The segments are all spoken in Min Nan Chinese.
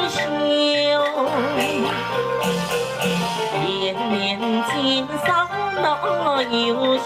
秀，连年金桑乐悠秀。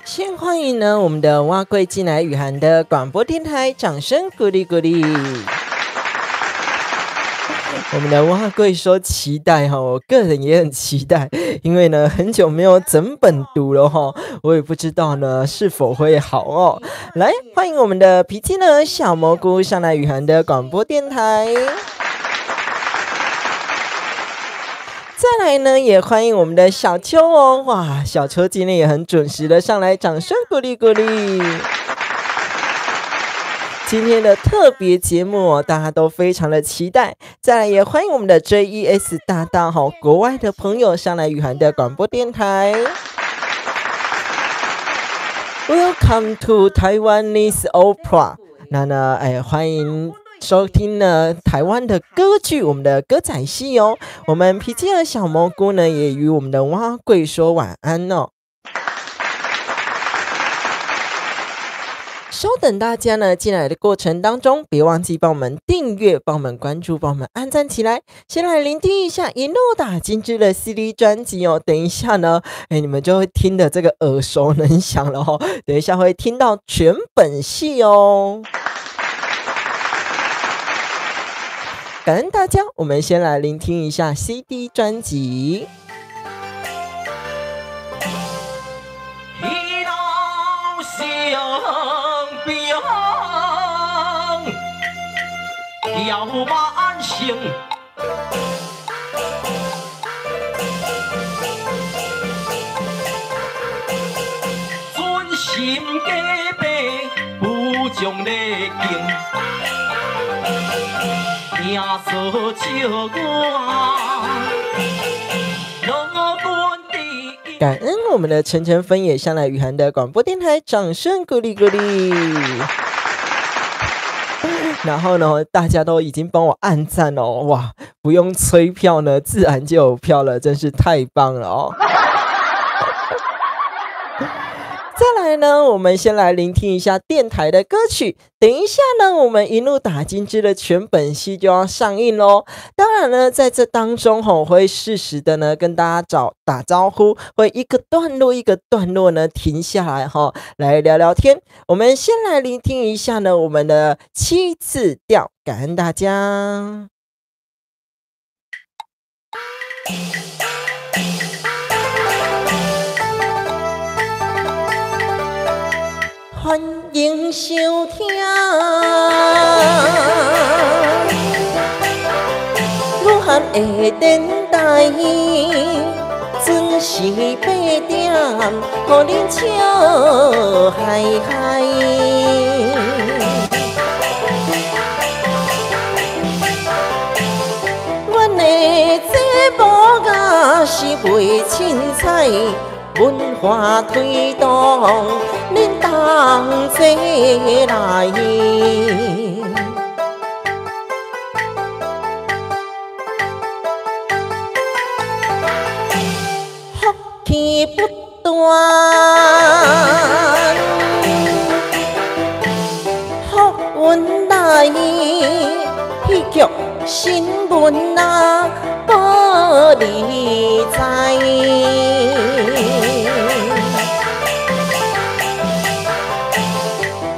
先欢迎呢，我们的碗粿进来雨涵的广播电台，掌声鼓励鼓励。我们的碗粿说期待哈，我个人也很期待，因为呢很久没有整本读了哈，我也不知道呢是否会好哦。来，欢迎我们的脾气呢小蘑菇上来雨涵的广播电台。再来呢，也欢迎我们的小秋哦，哇，小秋今天也很准时的上来，掌声鼓励鼓励。今天的特别节目哦，大家都非常的期待。再来也欢迎我们的 JES 大大哈，国外的朋友上来雨涵的广播电台。Welcome to Taiwanese Opera。那呢，哎，欢迎收听呢台湾的歌剧，我们的歌仔戏哦。我们脾气的小蘑菇呢，也与我们的碗粿说晚安哦。稍等大家呢进来的过程当中，别忘记帮我们订阅、帮我们关注、帮我们按赞起来。先来聆听一下一路打金枝的 CD 专辑哦。等一下呢，哎，你们就会听得这个耳熟能详了哦。等一下会听到全本戏哦。感恩大家，我们先来聆听一下 CD 专辑。要万幸，专心隔壁不将礼敬，耶稣照我。感恩我们的陈晨芬也上来雨涵的广播电台，掌声鼓励鼓励。然后呢，大家都已经帮我按赞哦，哇，不用催票呢，自然就有票了，真是太棒了哦。再来呢，我们先来聆听一下电台的歌曲。等一下呢，我们一路打金枝的全本戏就要上映喽。当然呢，在这当中吼，会适时的呢跟大家打招呼，会一个段落一个段落呢停下来哈，来聊聊天。我们先来聆听一下呢我们的七字调，感恩大家。欢迎收听雨涵的电台，准时8点，予恁笑嗨嗨。步啊是袂凊彩，文化推动恁同齐来。福气不断，福运来，戏剧新闻啊，报你知。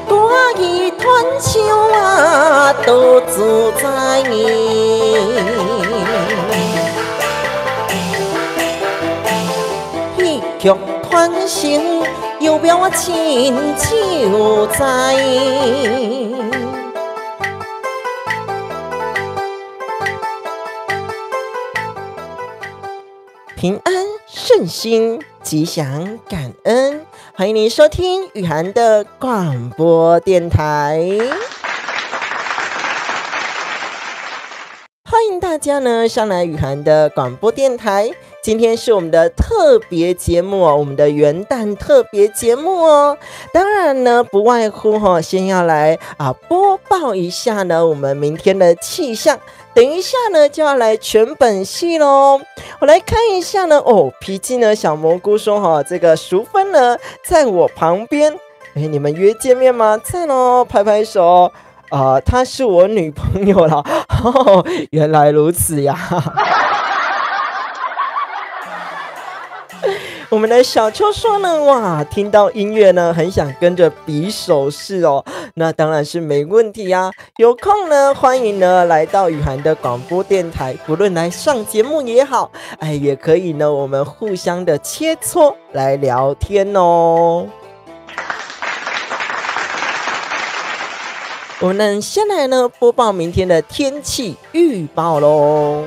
歌艺传唱啊，多自在。戏剧传承，又表我亲手知。平安顺心，吉祥感恩，欢迎您收听雨涵的广播电台。欢迎大家呢上来雨涵的广播电台。今天是我们的特别节目哦，我们的元旦特别节目哦。当然呢，不外乎哈，先要来播报一下呢，我们明天的气象。等一下呢，就要来全本戏喽。我来看一下呢，哦，脾气呢，小蘑菇说哈，这个淑芬呢在我旁边。哎，你们约见面吗？在喽，拍拍手。她是我女朋友啦。哦，原来如此呀。我们的小秋说呢，哇，听到音乐呢，很想跟着比手势哦。那当然是没问题啊。有空呢，欢迎呢来到雨涵的广播电台，不论来上节目也好，哎，也可以呢，我们互相的切磋来聊天哦。我们先来呢播报明天的天气预报喽。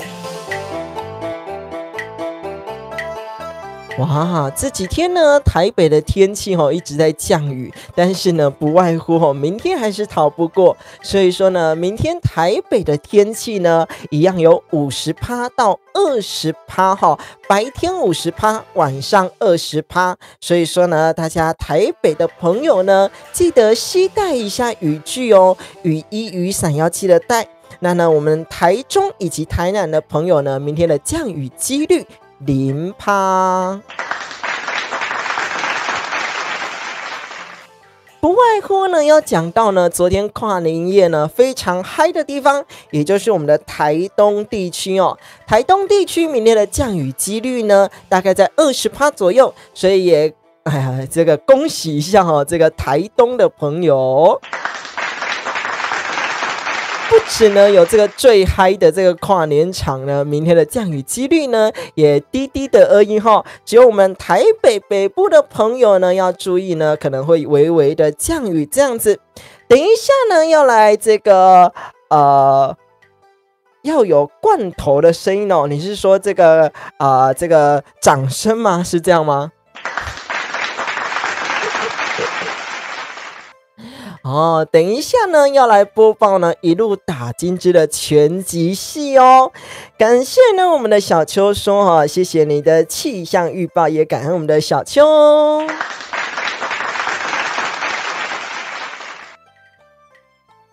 哇，这几天呢，台北的天气一直在降雨，但是呢，不外乎明天还是逃不过。所以说呢，明天台北的天气呢，一样有50%到20%哈，白天50%，晚上20%。所以说呢，大家台北的朋友呢，记得携带一下雨具哦，雨衣、雨伞要记得带。那呢，我们台中以及台南的朋友呢，明天的降雨几率0%。不外乎呢，要讲到呢，昨天跨年夜呢非常嗨的地方，也就是我们的台东地区哦。台东地区明天的降雨几率呢，大概在20%左右，所以也，哎呀，这个恭喜一下哦，这个台东的朋友。不止呢有这个最嗨的这个跨年场呢，明天的降雨几率呢也低低的而已哈。只有我们台北北部的朋友呢要注意呢，可能会微微的降雨这样子。等一下呢要来这个要有罐头的声音哦。你是说这个这个掌声吗？是这样吗？哦，等一下呢，要来播报呢一路打金枝的全集戏哦。感谢呢我们的小秋说哈，谢谢你的气象预报，也感恩我们的小秋。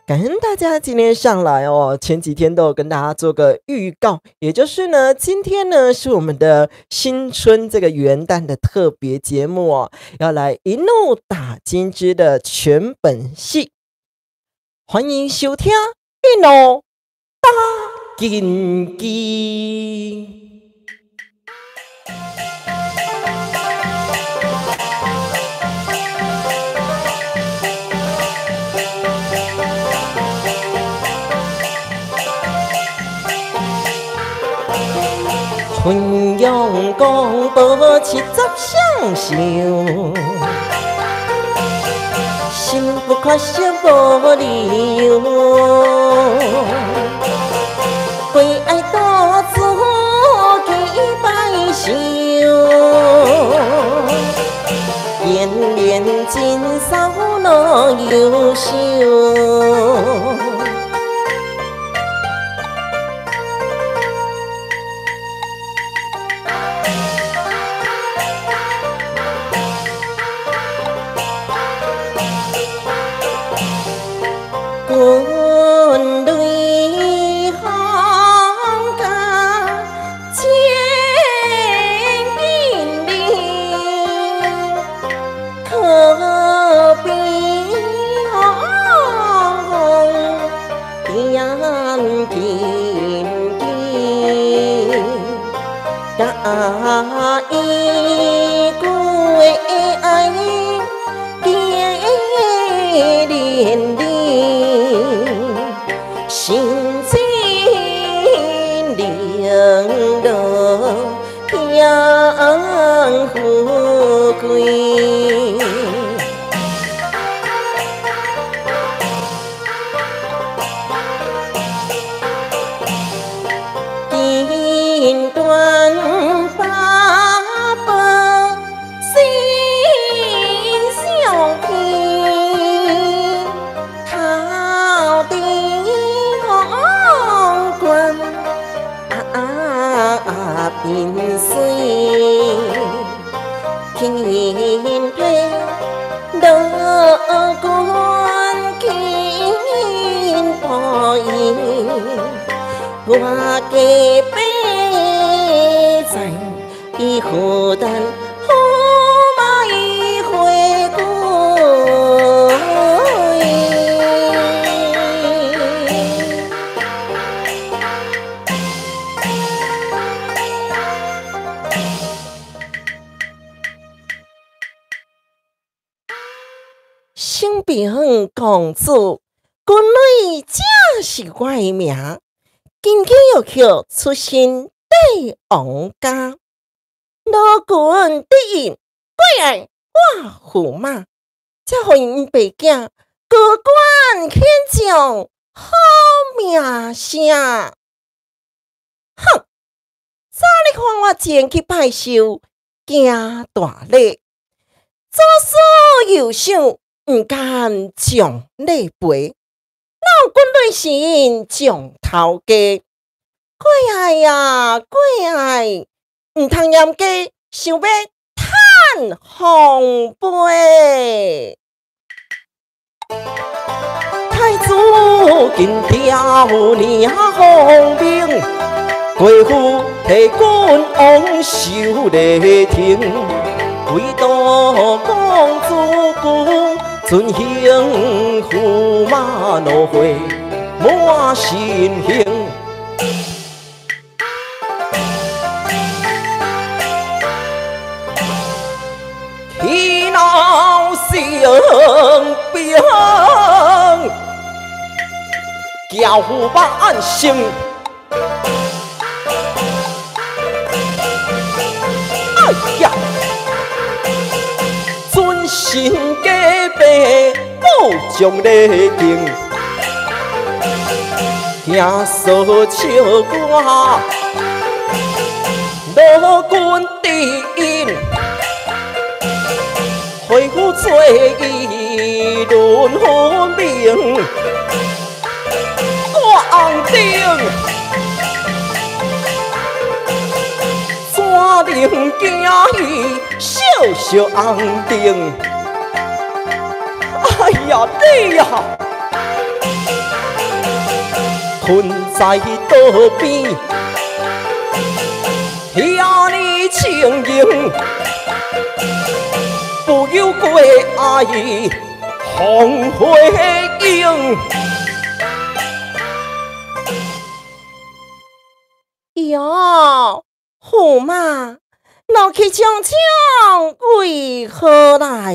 感恩大家今天上来哦，前几天都有跟大家做个预告，也就是呢，今天呢是我们的新春这个元旦的特别节目哦，要来一路打金枝的全本戏，欢迎收听一路打金枝。昆阳广播70双寿，心不快惜无理由，归爱多自己拜寿，连连真少乐优秀。紧紧，甲伊过爱结连理，心情零落享富贵。金断八宝心相片，头顶皇冠鬢水，钦佩罗君金布衣，我家爸在伊负担驸马伊回归。新平公主，君蕊正是我的名，金枝玉叶出身帝王家，罗君得应过来我驸马，才予𪜶爸囝高官显将好名声。哼，早你看我前去拜寿，行大礼，左思右想，毋敢将礼陪，哪有军队是𪜶将头家？过爱啊，过爱，毋通嫌家，想欲趁风飞。太子金条领奉命，国父提军往寿礼亭，归道公主姑尊行驸马怒火满身形。气恼成兵，叫万成。哎呀！尊神家爸武将礼敬，行说笑歌，罗君知音，恢复做伊论分明，挂红灯，怎能惊伊小小红灯？哎呀，你呀，困在桌边，遐尔清莹，不由过爱风花影。哟，驸马，怒气冲冲为何来？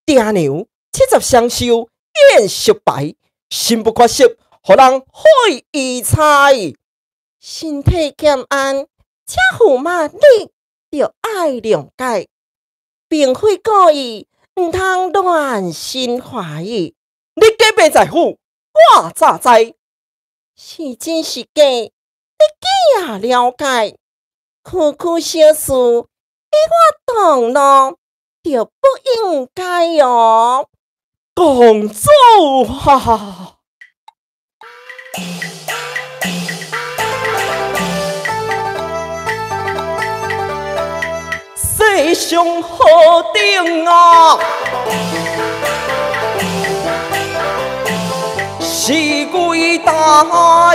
爹娘70双寿宴席牌，心不缺席，予人废伊猜。身体健安，请驸马你著爱谅解，并非故意，毋通乱心怀疑。你假病在府，我咋知？是真是假，你既也了解。区区小事，与我动怒，就不应该哦。公主啊！世上何等啊，是伟大，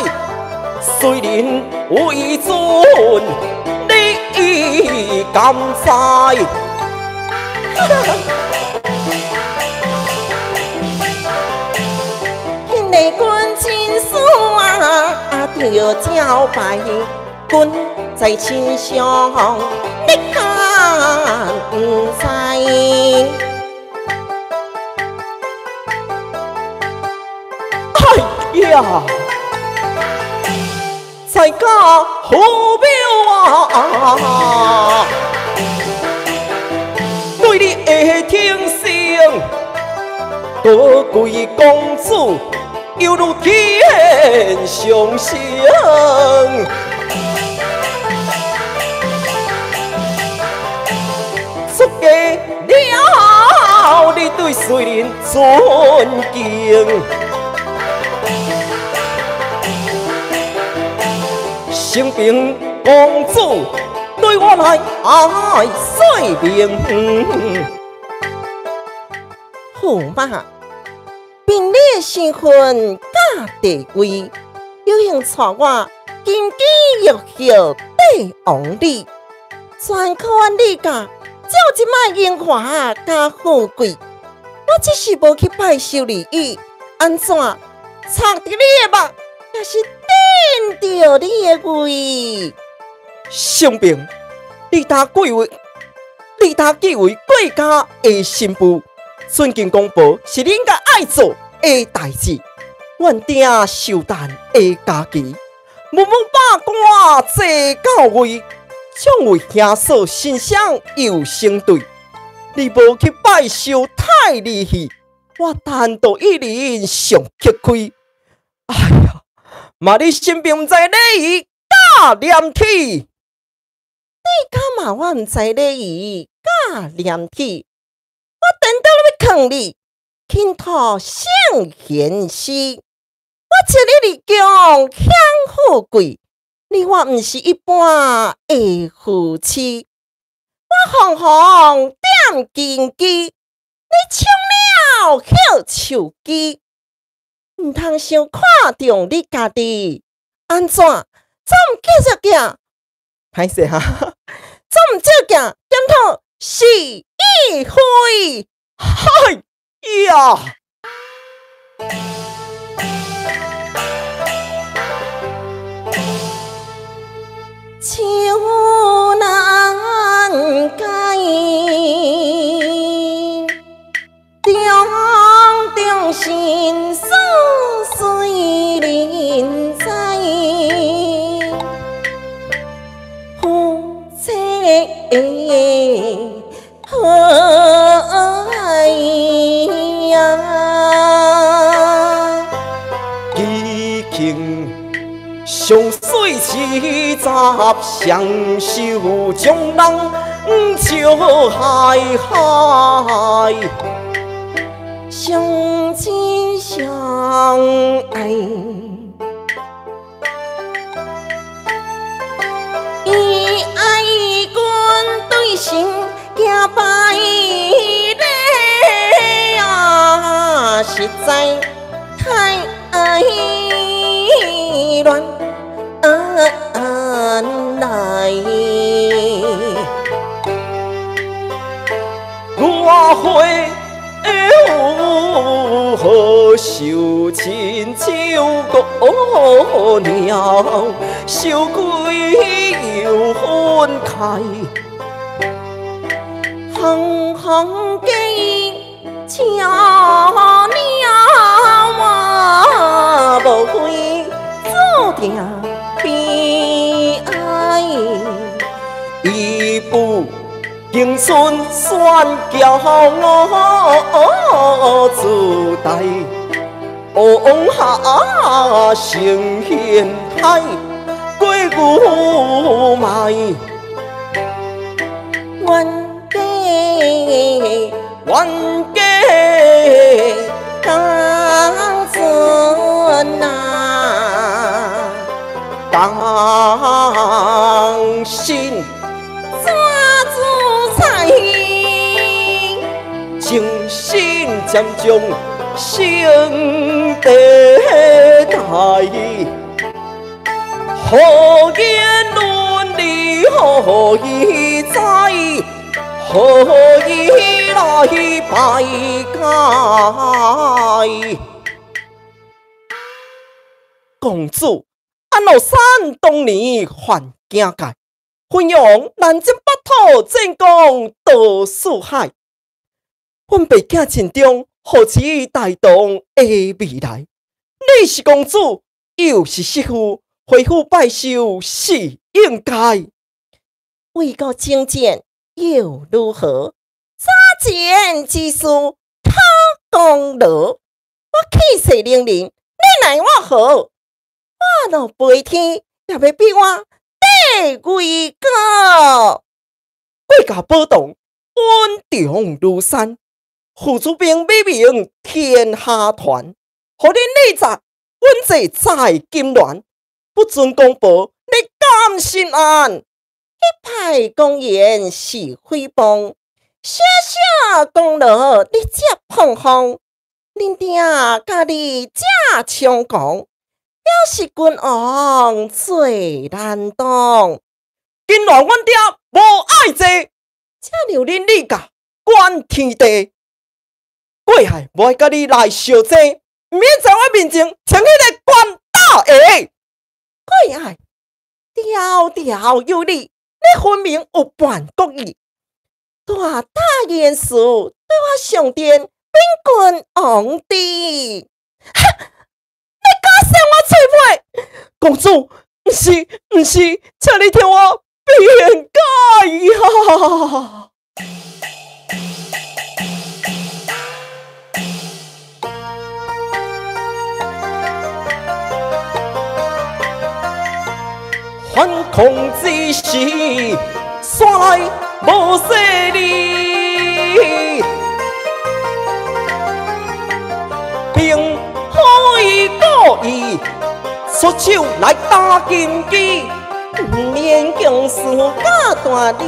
虽然为尊，你敢知？彼个君真思爱，招牌，君在身上，你敢毋知？哎呀，在家好庙啊，对你的天性，高贵公子犹如天上星。出嫁了，你对谁人尊敬？承平公子对我来爱说明。驸马，凭你的身份佮地位，有闲带我金枝玉叶帝王礼，全靠阮李家才有这摆荣华佮富贵。我只是无去拜寿而已，按怎插伫你的目，也是顶著你的胃。承平，你当贵为，你当贵为国家的新妇，尊敬公婆是你应该爱做的代志。阮鼎寿诞的家己，文武百官坐到位，众位兄嫂身上又相对，你无去拜寿太儿戏，我单独一人上吃亏。哎呀，嘛你身边毋知礼仪佮廉耻，你敢骂我毋知礼仪佮廉耻？我等到欲劝你，倾吐圣贤诗。我祝你入宫享富贵，你我毋是一般的夫妻。我红红点金枝，你抢了叶树枝，毋通伤看重你家己。按怎总毋继续行？歹势哈，总毋照镜检讨是与非？哎呀！愁难解，重重心事随人知，夫妻何爱呀？激情上水七十，双手将人笑害害，相亲相爱，伊爱阮对心行百里啊，实在太乱来。我会有何愁，亲像孤鸟，相归又分开。红红的笑鸟啊，无非注定悲哀。伊不青春选骄傲自大，往下成现海，过牛迈。冤家冤家当阵啊，当心怎自在？情深渐将成地带，何言伦理何以在？何以来排解？公主安禄山当年犯境界，奋勇南征北讨，战功夺四海。阮爸囝尽忠，扶持大唐的未来。你是公主，又是媳妇，回府拜寿是应该。为国征战又如何？早前之事讨功劳，我气势凌人，你奈我何？我若飞天，也欲比我地位高。国家保唐，稳重如山，父子兵美名天下传。予恁李泽稳坐在金銮，不尊公婆，你甘心安？彼派公言是诽谤，小小功劳你才碰风，恁爹佮你这猖狂，犹是君王最难当。金銮阮爹无爱坐，才让恁李家管天地。过海无爱佮你来相争，毋免在我面前穿彼个官大鞋。过爱条条有理，你分明有叛国意。大大言辞对我上殿禀君王的，哈！你敢扇我喙皮？公主，毋是，毋是，请你听我辩解啊！反抗之时，山内无势力，并非故意出手来打根基，毋免强词教大理。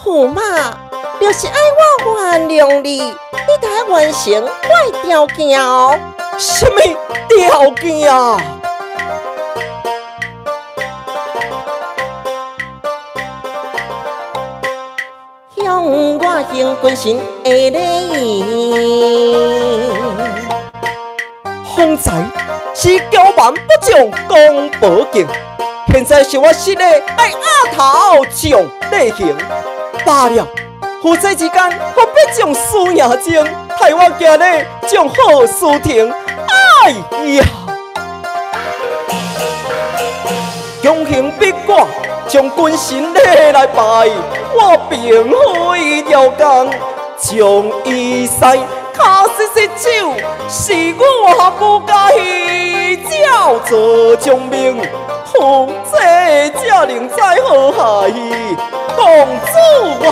驸马，就是爱我原谅你，你得爱完成我的条件哦。啥物条件啊？向我行君臣的礼仪。方才是骄蛮不将公婆敬，现在是我失礼爱额头将礼行。罢了，夫妻之间何必将输赢争？害我今日将好事停。哎呀！强行逼我将君臣礼来拜，我并非刁工，将伊婿跤失失手，是我不该照做将命，夫妻才能知好害。公主啊！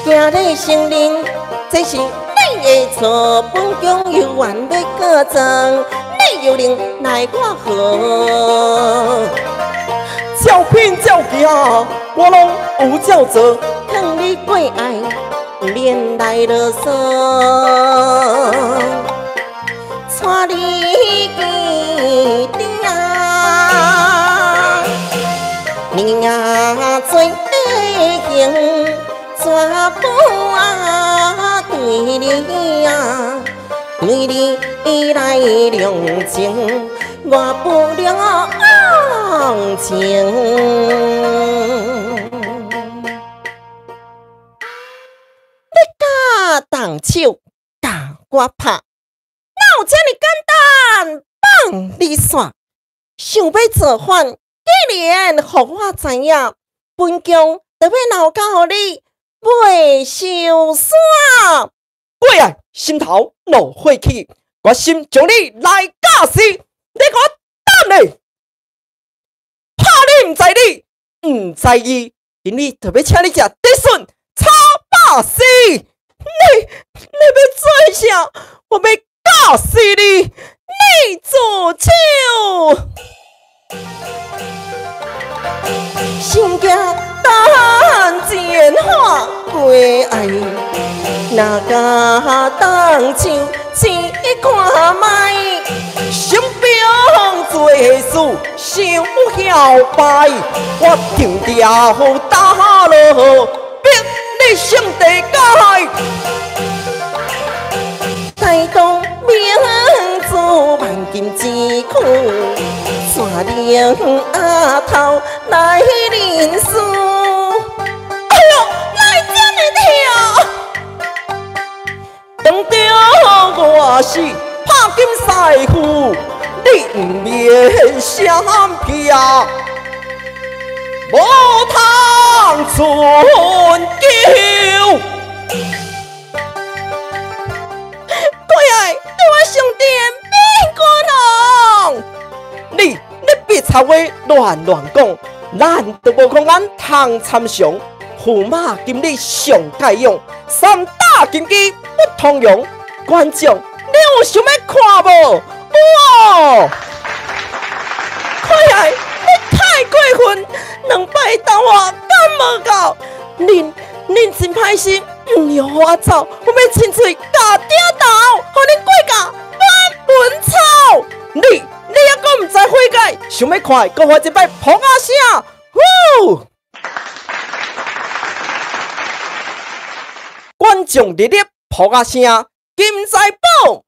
今日承认这是你的错，本宫犹原欲告状，你又能奈我何？照片照镜，我拢有照做。劝你过爱，毋免来啰嗦，带你见爹，年仔做行，全部啊对你啊，对你来量情，我不量情。你敢动手共我拍，哪有这呢简单放你煞？想欲造反，既然予我知影，本宫就欲闹到予你袂收山。过来，心头怒火起，决心将你来教死。你给我等咧！怕你毋知理，毋知义，今日特别请你食竹笋炒肉丝。你欲做啥？我欲教死你！你住手！心惊胆战化过爱，若敢动手试看觅，神兵做事伤晓败，我定调打落逼你上地界。台东明珠万金之躯，带领阿头来认输。哎呦，哪会这呢痛？当着我是拍金师傅，你毋免闪避，无通存救。过来，对我上殿变国王。你别插话乱乱讲，咱都无空间通参详。驸马今日上盖勇，三打金鸡不通用。观众，你有想欲看无？有哦！快来，你太过分，两摆斗我敢无够？恁真歹心，毋让我走，我欲亲嘴咬顶头，予恁过甲满门草！你犹阁毋知悔改，想欲看，阁予我一摆噗仔声！呼！观众热烈噗仔声，金财宝满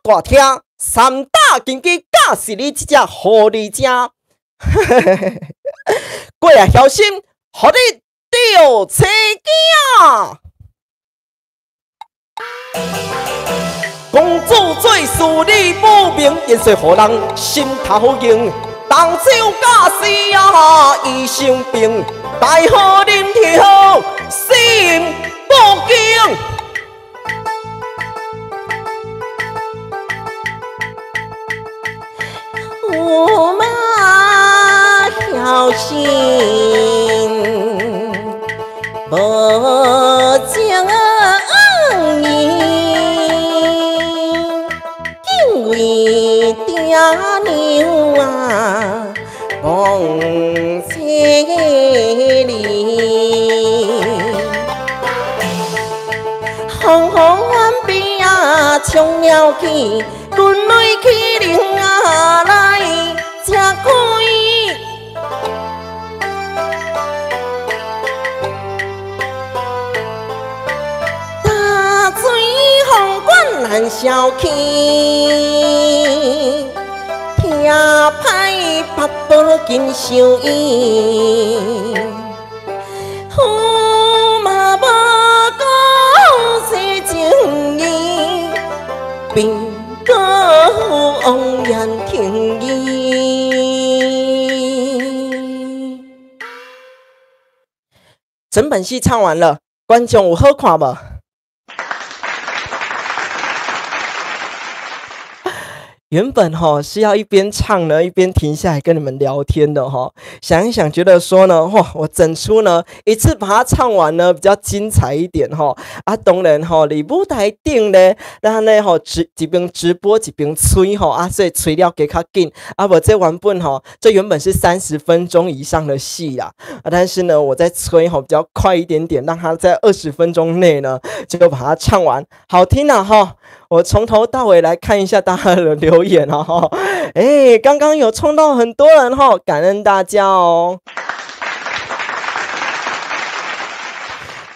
大厅，三打金鸡教死你这只狐狸精！过来小心，予你钓车囝！公主做事你不明，言说予人心头硬。动手教死啊，伊生病，大好恁头心不惊。驸马小心，无情义，敬为爹娘啊，望千里。风风远边啊，冲了去，军雷起灵啊来吃亏。大水风管难消去，听歹八宝金相依，驸马无讲说情义，贫姑王言听义。整本戏唱完了，观众有好看无？原本吼是要一边唱呢，一边停下来跟你们聊天的吼。想一想，觉得说呢，哇，我整出呢一次把它唱完呢，比较精彩一点吼。啊，当然吼，伫舞台顶咧，咱呢吼一边直播一边吹吼，啊，所以吹了加较紧。啊，无这原本吼，这原本是30分钟以上的戏啦，啊，但是呢，我在吹吼比较快一点点，让它在20分钟内呢就把它唱完，好听啊吼。我从头到尾来看一下大家的留言哦，哎，刚刚有冲到很多人哈，感恩大家哦。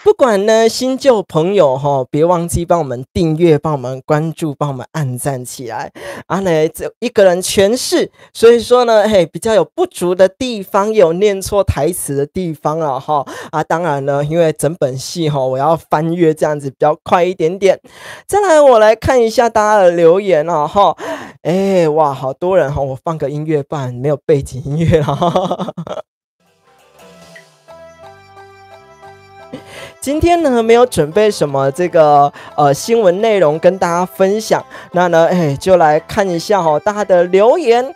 不管呢新旧朋友哈，别忘记帮我们订阅、帮我们关注、帮我们按赞起来。啊呢，这一个人诠释，所以说呢，嘿，比较有不足的地方，有念错台词的地方了哈。啊，当然呢，因为整本戏哈，我要翻阅这样子比较快一点点。再来，我来看一下大家的留言哦哈。哎，哇，好多人哈，我放个音乐，不然没有背景音乐了。今天呢，没有准备什么这个新闻内容跟大家分享，那呢，哎，就来看一下哈，大家的留言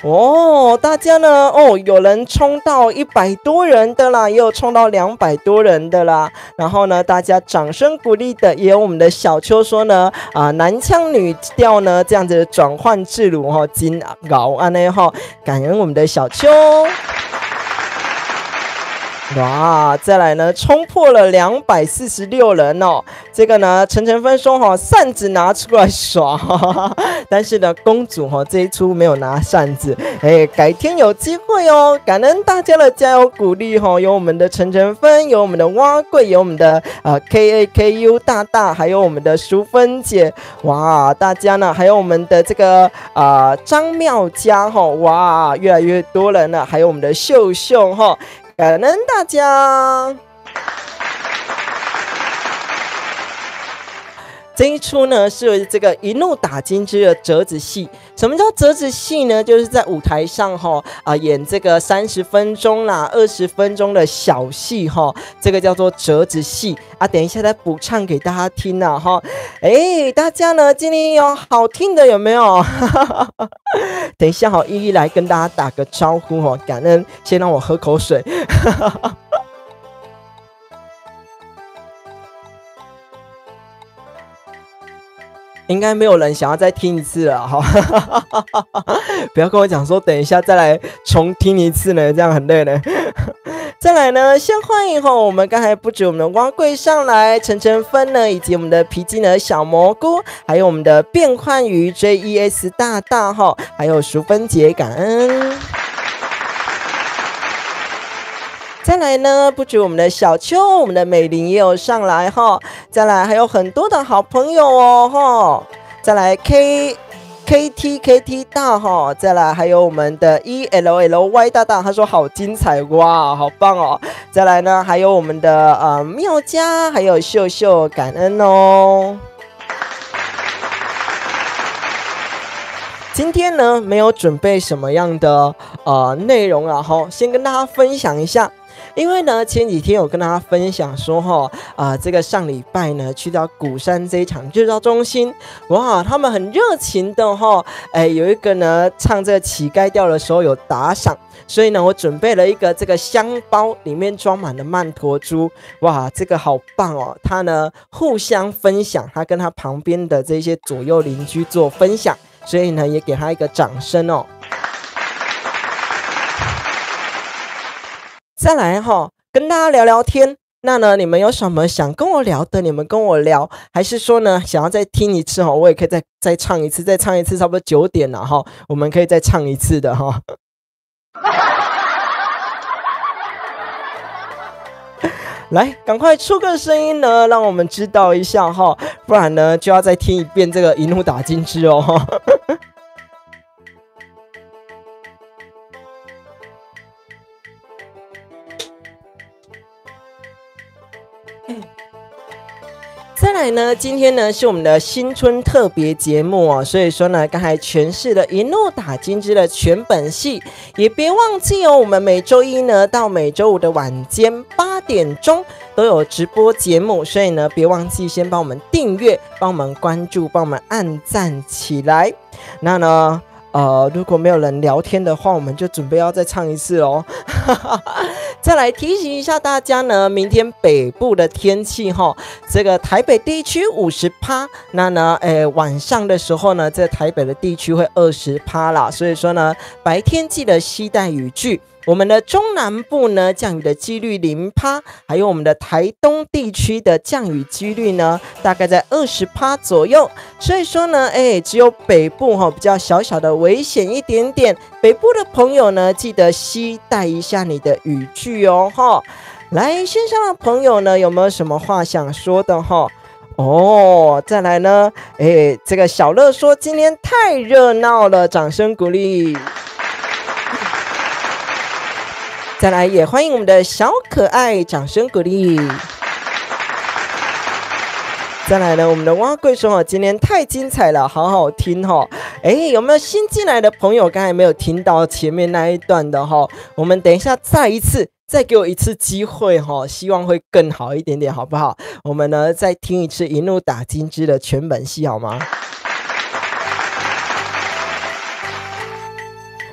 哦，大家呢，哦，有人冲到100多人的啦，也有冲到200多人的啦，然后呢，大家掌声鼓励的，也有我们的小秋说呢，啊，男腔女调呢，这样子转换自如哈，真𠢕按呢哈，感恩我们的小秋。哇，再來呢，衝破了246人哦。這個呢，陳晨芬說哈，扇子拿出來耍，但是呢，公主哈這一出沒有拿扇子，哎，改天有機會哦。感恩大家的加油鼓勵哈，有我們的陳晨芬，有我們的蛙貴，有我們的KAKU 大大，還有我們的淑芬姐，哇，大家呢，還有我們的這個張妙佳哈，哇，越來越多人了，還有我們的秀秀哈。感恩大家。這一出呢是這個一路打金枝的折子戲。什麼叫折子戲呢？就是在舞台上哈演這個30分鐘啦、20分鐘的小戲哈，這個叫做折子戲啊。等一下再補唱給大家聽啦哈。哎，大家呢今天有好聽的有沒有？等一下好，一一來跟大家打個招呼哈。感恩，先讓我喝口水。應該沒有人想要再聽一次了哈，不要跟我講說等一下再來重聽一次呢，這樣很累呢。再來呢，先歡迎哈，我們剛才不止我們的蛙貴上來，陳晨芬呢，以及我們的皮筋兒小蘑菇，還有我們的變幻魚 JES 大大哈，還有淑芬姐，感恩。再來呢，不止我們的小秋，我們的美玲也有上來哈。再來還有很多的好朋友哦哈。再來 KTKT 大哈，再來還有我們的 ELLY 大大，他說好精彩哇，好棒哦。再來呢，還有我們的妙佳，還有秀秀，感恩哦。今天呢，沒有準備什麼樣的內容啊哈，先跟大家分享一下。因為呢，前幾天有跟大家分享說哈，這個上禮拜呢去到鼓山這一場日照中心，哇，他們很熱情的哈，哎，有一個呢唱這個乞丐調的時候有打賞，所以呢，我準備了一個這個香包，裡面裝滿了曼陀珠，哇，這個好棒哦！他呢互相分享，他跟他旁邊的這些左右鄰居做分享，所以呢也給他一個掌聲哦。再來哈，跟大家聊聊天。那呢，你們有什麼想跟我聊的？你們跟我聊，還是說呢，想要再聽一次哈？我也可以再唱一次，再唱一次，差不多9點了哈，我們可以再唱一次的哈。來，趕快出個聲音呢，讓我們知道一下哈，不然呢就要再聽一遍這個《一怒打金枝》哦。再來呢，今天呢是我們的新春特別節目哦，所以說呢，剛才詮釋了《一怒打金枝》的全本戲，也別忘記哦，我們每周一呢到每周五的晚間8點鐘都有直播節目，所以呢，別忘記先幫我們訂閱、幫我們關注、幫我們按讚起來。那呢，如果沒有人聊天的話，我們就準備要再唱一次哦。再來提醒一下大家呢，明天北部的天氣哈，這個台北地區50%，那呢，晚上的時候呢，在台北的地區會20%啦，所以說呢，白天記得攜帶雨具。我們的中南部呢，降雨的幾率0%，還有我們的台東地區的降雨幾率呢，大概在20%左右。所以說呢，只有北部哈比較小小的危險一點點。北部的朋友呢，記得攜帶一下你的雨具哦，哈。來，線上的朋友呢，有沒有什麼話想說的哈？哦，再來呢，這個小樂說今天太熱鬧了，掌聲鼓勵。再來也歡迎我們的小可愛，掌聲鼓勵。再來呢，我們的蛙貴說今天太精彩了，好好聽哈。有沒有新進來的朋友？剛才沒有聽到前面那一段的哈，我們等一下再一次，再給我一次機會哈，希望會更好一點點，好不好？我們呢再聽一次《一怒打金枝》的全本戲，好嗎？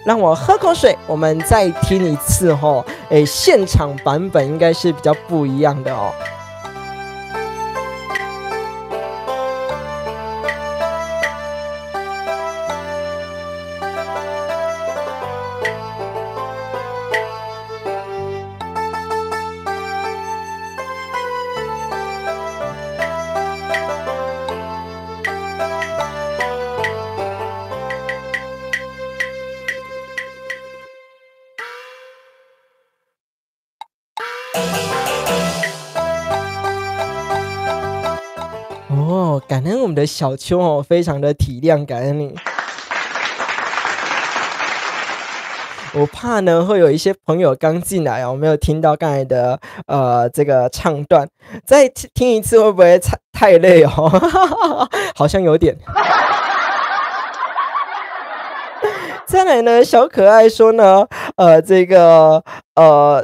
讓我喝口水，我們再聽一次哈。現場版本應該是比較不一樣的哦。哦，感恩我們的小秋哦，非常的體諒，感恩你。我怕呢，會有一些朋友剛進來哦，沒有聽到剛才的這個唱段，再聽一次會不會太累哦？好像有點。再來呢，小可愛說呢，這個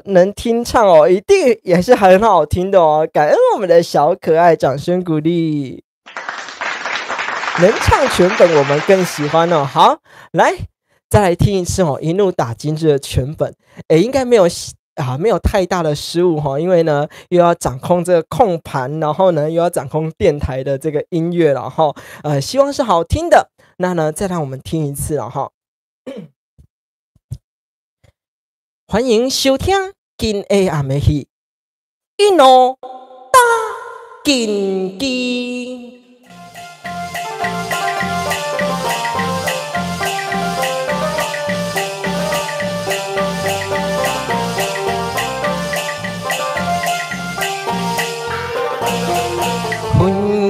能聽唱哦，一定也是很好聽的哦。感恩我們的小可愛，掌聲鼓勵。能唱全本，我們更喜歡哦。好，來。再來聽一次哦，一路打金枝的全本，應該沒有啊，沒有太大的失誤哈，因為呢又要掌控這個控盤，然後呢又要掌控電台的這個音樂了哈，希望是好聽的。那呢，再讓我們聽一次了哈。歡迎收聽今下暗的戲，一路打金枝。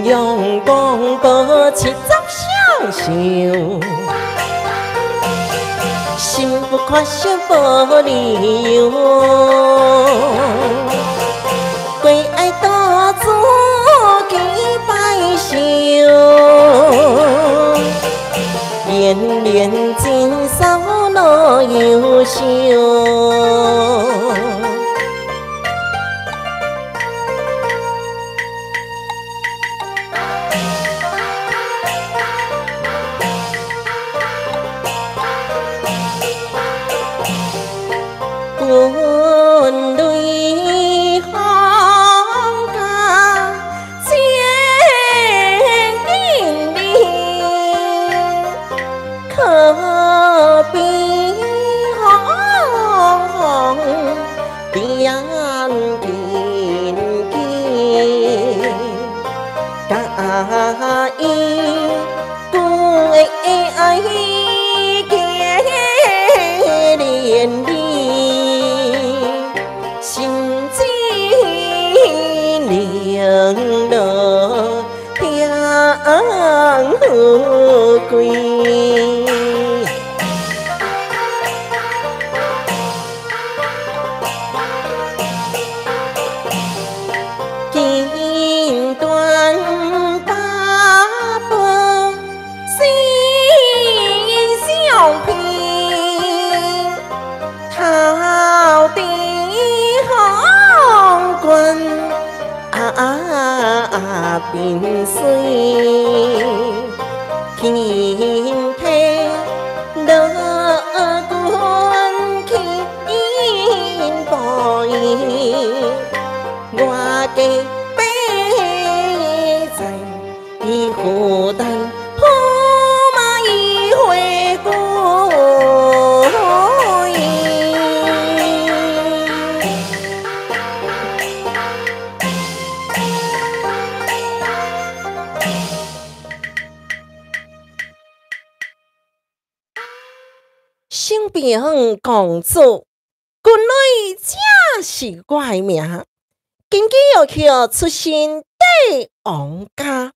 陽光波七十双想，心不快想无理由，归爱多自己拜寿，连连真骚乐优秀。军队放假千金里，可比红红点金枝，甲伊归爱结连理。富贵，金緞大宝心相片，头戴皇冠啊鬢水。天梯落君轻步我家八在负担驸马伊回归。升平公主，军女正是我的名。金枝玉叶出身帝王家，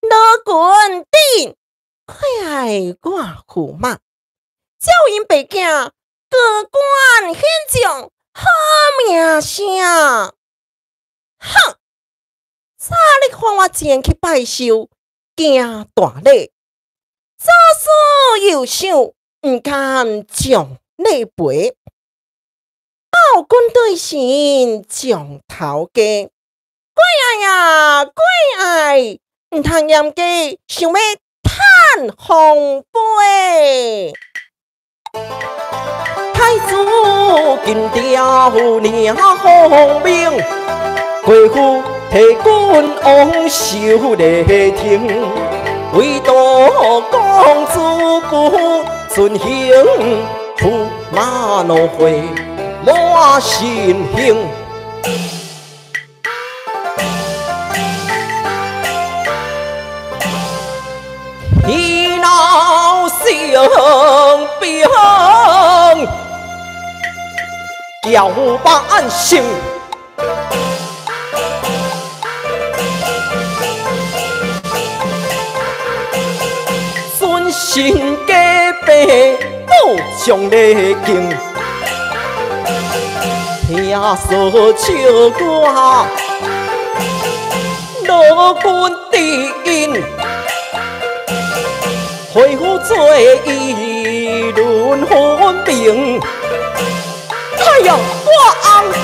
老君顶快爱我驸马，赵因白囝高官显将，好名声。哼！早日看我前去拜寿，行大礼，左思右想，毋敢将礼赔，报军队时将头家，过爱呀过爱，毋通嫌家想欲趁风飞。太子金雕领奉命，国父替君王守礼庭，唯独公主不遵行，驸马怒火满心胸。喜闹相兵，叫百姓。身家病，保障礼敬。听说笑我老君知音，恢复做伊轮分明。哎呀，我红灯，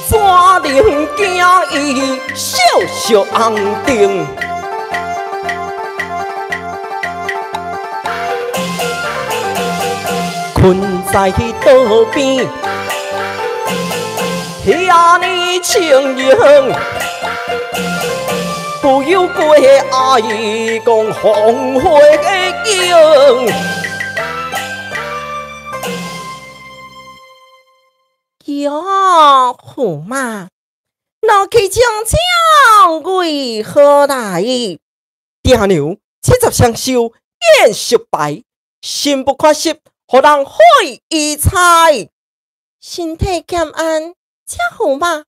怎能惊伊小小红灯？困在桌边，遐呢情形，不由过爱讲风花影。哟，驸马，怒气冲冲为何来？爹娘70双寿宴席牌，心不缺席，予人毁伊猜。身体欠安，这驸马你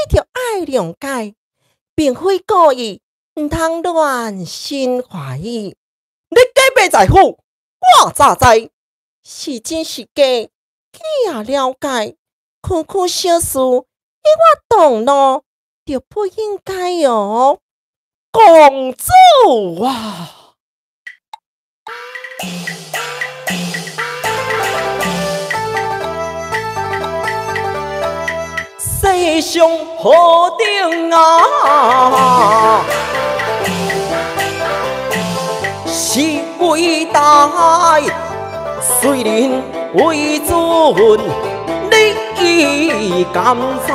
著爱谅解，并非故意，毋通乱心怀疑。你假白在府，我咋知？是真是假，去也了解。区区小事，你我动怒，就不应该哦。公主啊！世上何等啊，是伟大，虽然为尊，你敢知？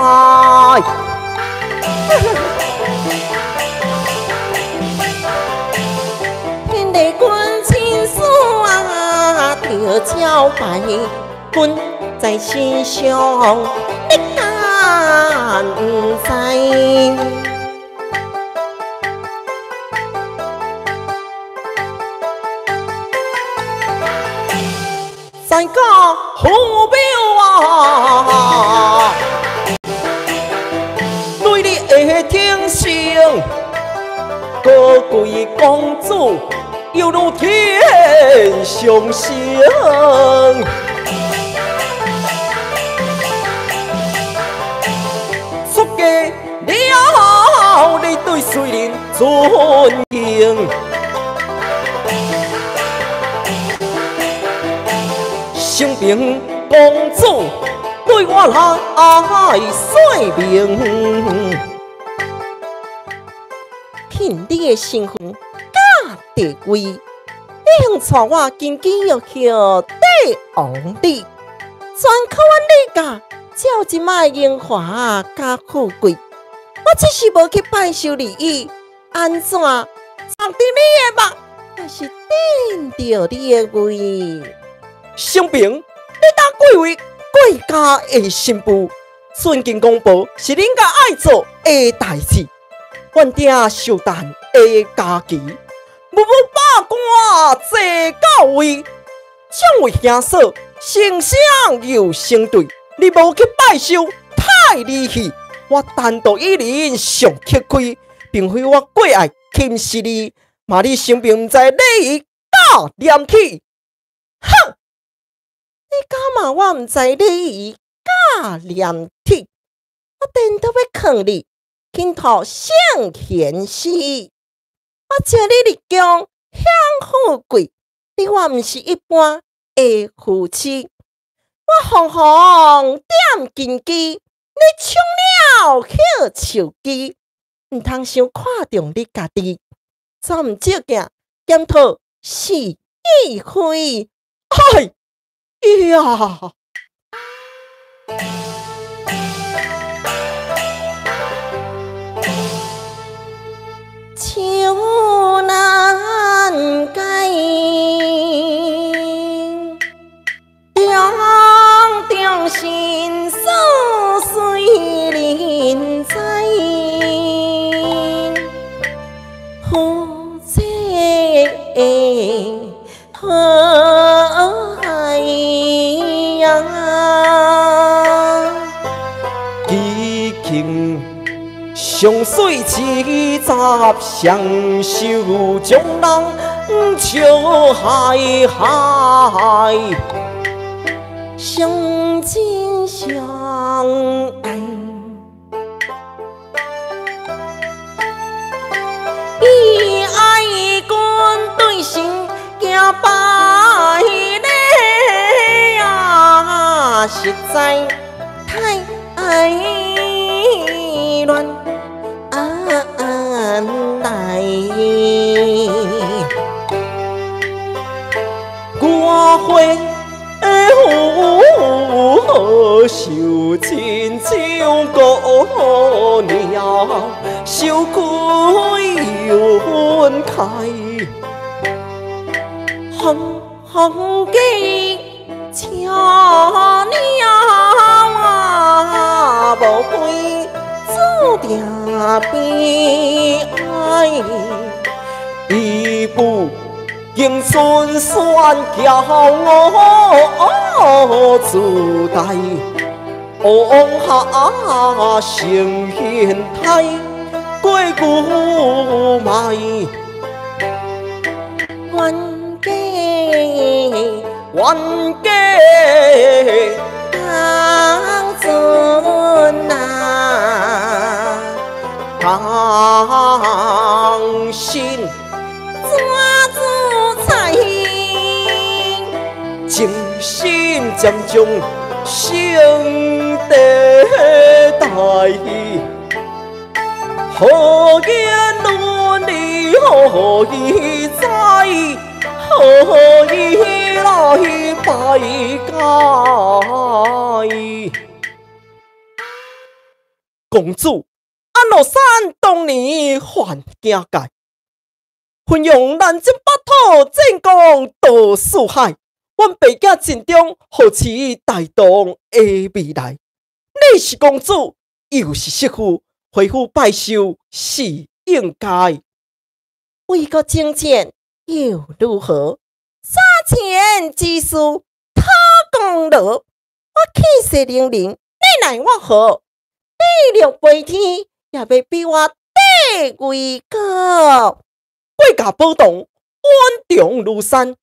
天地君亲师啊，着招牌，君在身上，你敢不知？在家虎庙啊，对你的听声，高贵公主犹如天上星。出嫁了后，你对谁人尊敬？承平公主对我来说明，凭你的身份佮地位，你向带我金枝玉叶帝王里，全靠阮李家才有这摆荣华佮富贵。我只是无去拜寿礼仪，按怎藏伫你的目，还是顶著你的胃？承平，你当贵为国家的新妇，尊敬公婆是恁家爱做的代志。阮爹寿诞的家己，母母百官坐到位，众位兄嫂成双又成对，你无去拜寿，太离奇。我单独一人上吃亏，并非我过爱轻视你，嘛你承平毋知礼仪佮廉耻。哼！你敢骂我毋知礼仪佮廉耻？我颠倒欲劝你，轻托圣贤师。我招你入宫享富贵，你我毋是一般的夫妻。我红红点金枝，你抢了叶树枝，毋通伤看重你家己，怎毋照镜检讨是与非？哎呀！愁难解，重重心事随人知，夫妻何爱呀？已经伤上水七十双手将人笑嗨嗨，相亲相爱。伊爱君对神行拜礼啊，实在太乱来。我会受亲像姑娘，受几分开，风风计车鸟啊，无非注定悲哀。伊不经春选骄傲自大，往下成形态过久迈。冤家冤家当阵啊，当心怎自在？情深渐将生地大，何言论理何以知？何以来拜解？公主，安禄山当年犯境界，奋勇南征北讨，战功夺四海。阮爸囝尽忠，扶持大唐的未来。你是公主，又是媳妇，回府拜寿是应该。为国征战又如何？杀钱之事讨功劳，我气势凌人，你奈我何？地六飞天也欲比我地位高。国家宝唐，稳重如山，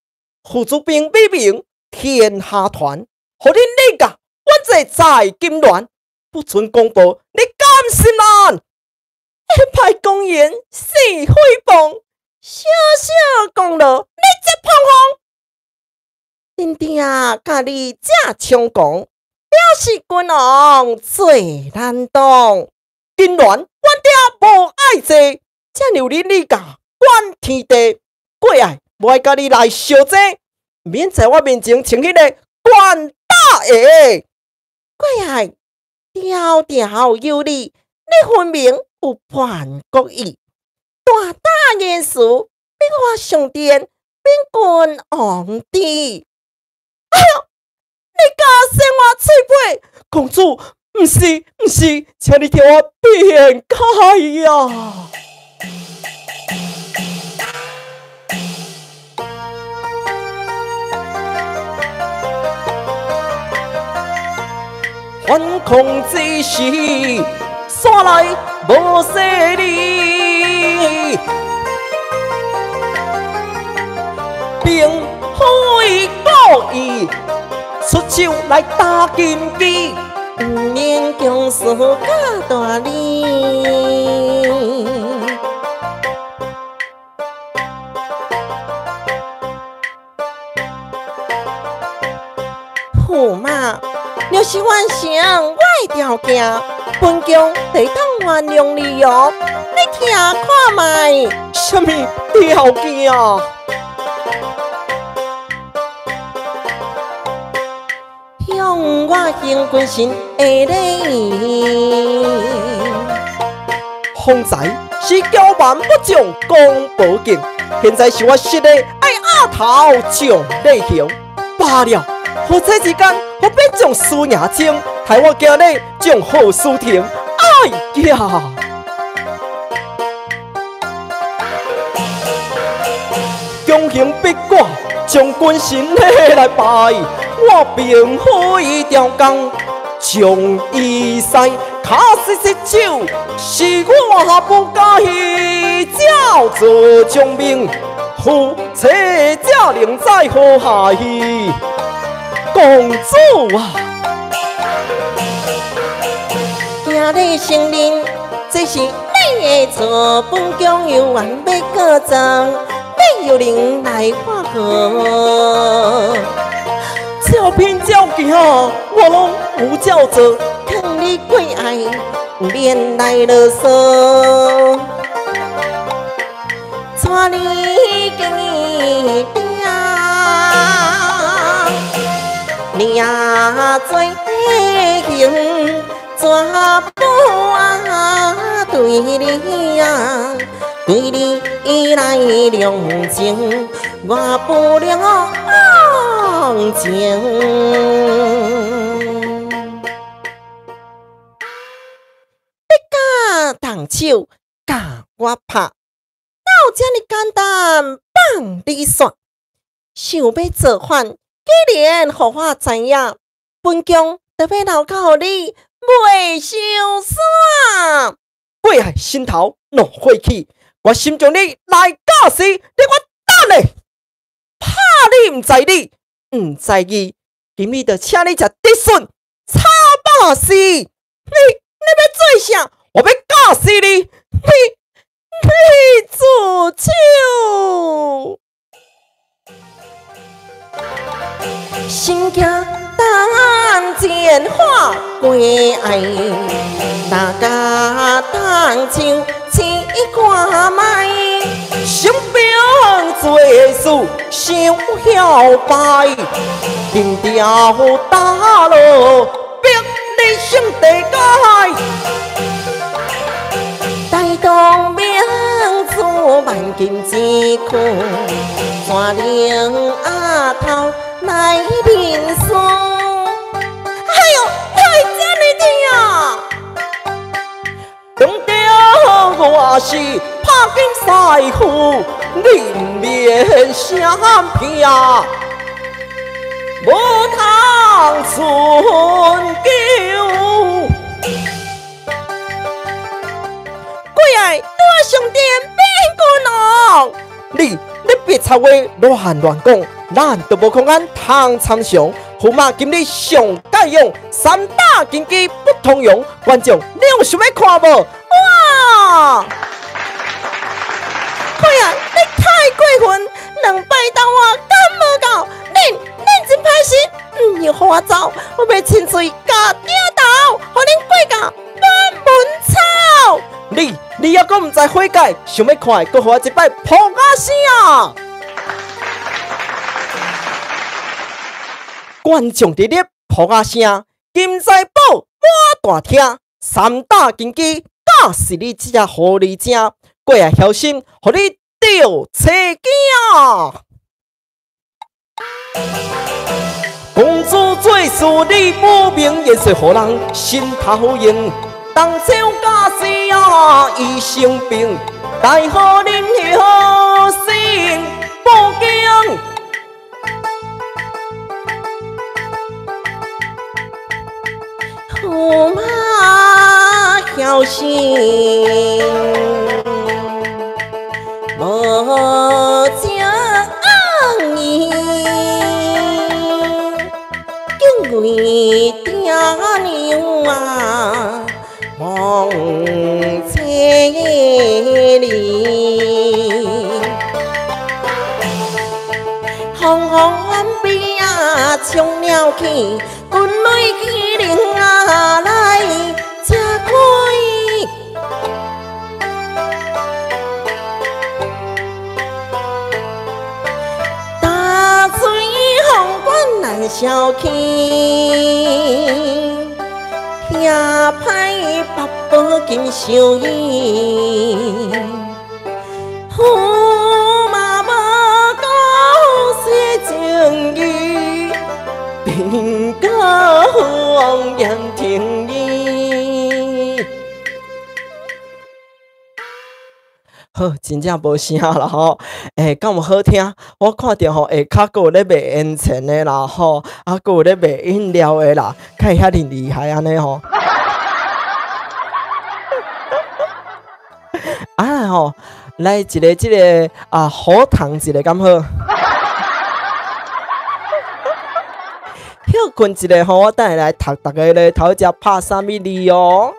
父子兵美名天下传。予恁李家，阮这在金銮，不存公报，你甘心难？歹公言是诽谤，小小功劳你这捧红。恁爹佮你这猖狂，表示君王最难当。金銮，阮爹无爱坐，才让恁李家管天地。过爱无爱佮你来相争，免在我面前穿彼个官大鞋。过爱条条有理，你分明有叛国意，大胆言辞，逼我上殿禀君王知。哎哟，你敢扇我喙皮？公主，毋是，毋是，请你听我辩解呀！反抗之时，煞来无势力，并非故意出手来打金鸡，毋免强词教大理。驸马，若是完成我的条件，本宫就当原谅你哦。你听看觅，啥物条件？向我行军神的礼。方才是骄蛮不将宫保剑，现在是我失的爱额头将礼行罢了。予这之间，何必将输赢清？害我今日将好输停。哎呀！强行逼我将军神来拜，我并非刁工，将伊塞，跤失失手，是我不该照做将命，夫妻才能再和谐。公主啊，今日承认这是你的错，本宫有缘欲告状，欲由人来发号。照片照镜，我拢有照做，劝你过爱，免来啰嗦。带你见伊爹，你也做行，全部啊对你啊，对你来量情，我不量情。你敢动手共我拍，哪有这呢简单放你煞？想欲造反，既然予我知影，本宫就欲留到予你袂相散。过爱心头怒火起，我心将你来教死，你我等咧，拍你毋知理，毋知义，今日就请你食竹笋炒肉丝。你欲做啥？我欲教死你！你住手！心惊胆战化过爱，哪敢动手试看觅？生平做事伤晓败，金条打落逼你上地界。大唐明珠万金之躯，山岭阿头来认输。哎呦，太这呢痛啊！当朝我是拍金师傅，你毋免相骗，无通春秋。过爱拄上殿变军王，你别插话乱乱讲，咱都无空间通参详。驸马今日上盖勇，三打金鸡不通用。观众，你有想欲看无？哇！快啊！你太过分，两摆斗我敢无够？恁真歹势，毋要予我走，我欲亲嘴咬顶头，予恁过甲满门抄。你犹阁毋知悔改，想欲看的，阁予我一摆噗仔声啊！观众伫咧噗仔声，金财宝满大厅，三打金鸡，教死你这只狐狸精，过来小心，予你著车镜。公主做事你不明，言说予人心头硬。动手教死啊，伊生病，大予恁孝心不敬。驸马孝心无情义，敬为爹娘啊，望千里。风风远飞啊，冲了去，军雷麒麟啊来遮开。大水风关难消去，听歹八宝金相依，驸马无讲说情义，变甲谎言情义。好好，真正無聲啦吼。欸，敢有好聽？我看著吼，下跤閣有咧賣煙塵的啦吼，啊，閣有咧賣飲料的啦，敢會遐爾厲害按呢吼？啊吼，來一个這个啊，喉糖一个敢好？歇睏一下吼，我等下來讀逐个咧，頭一隻拍啥物字哦？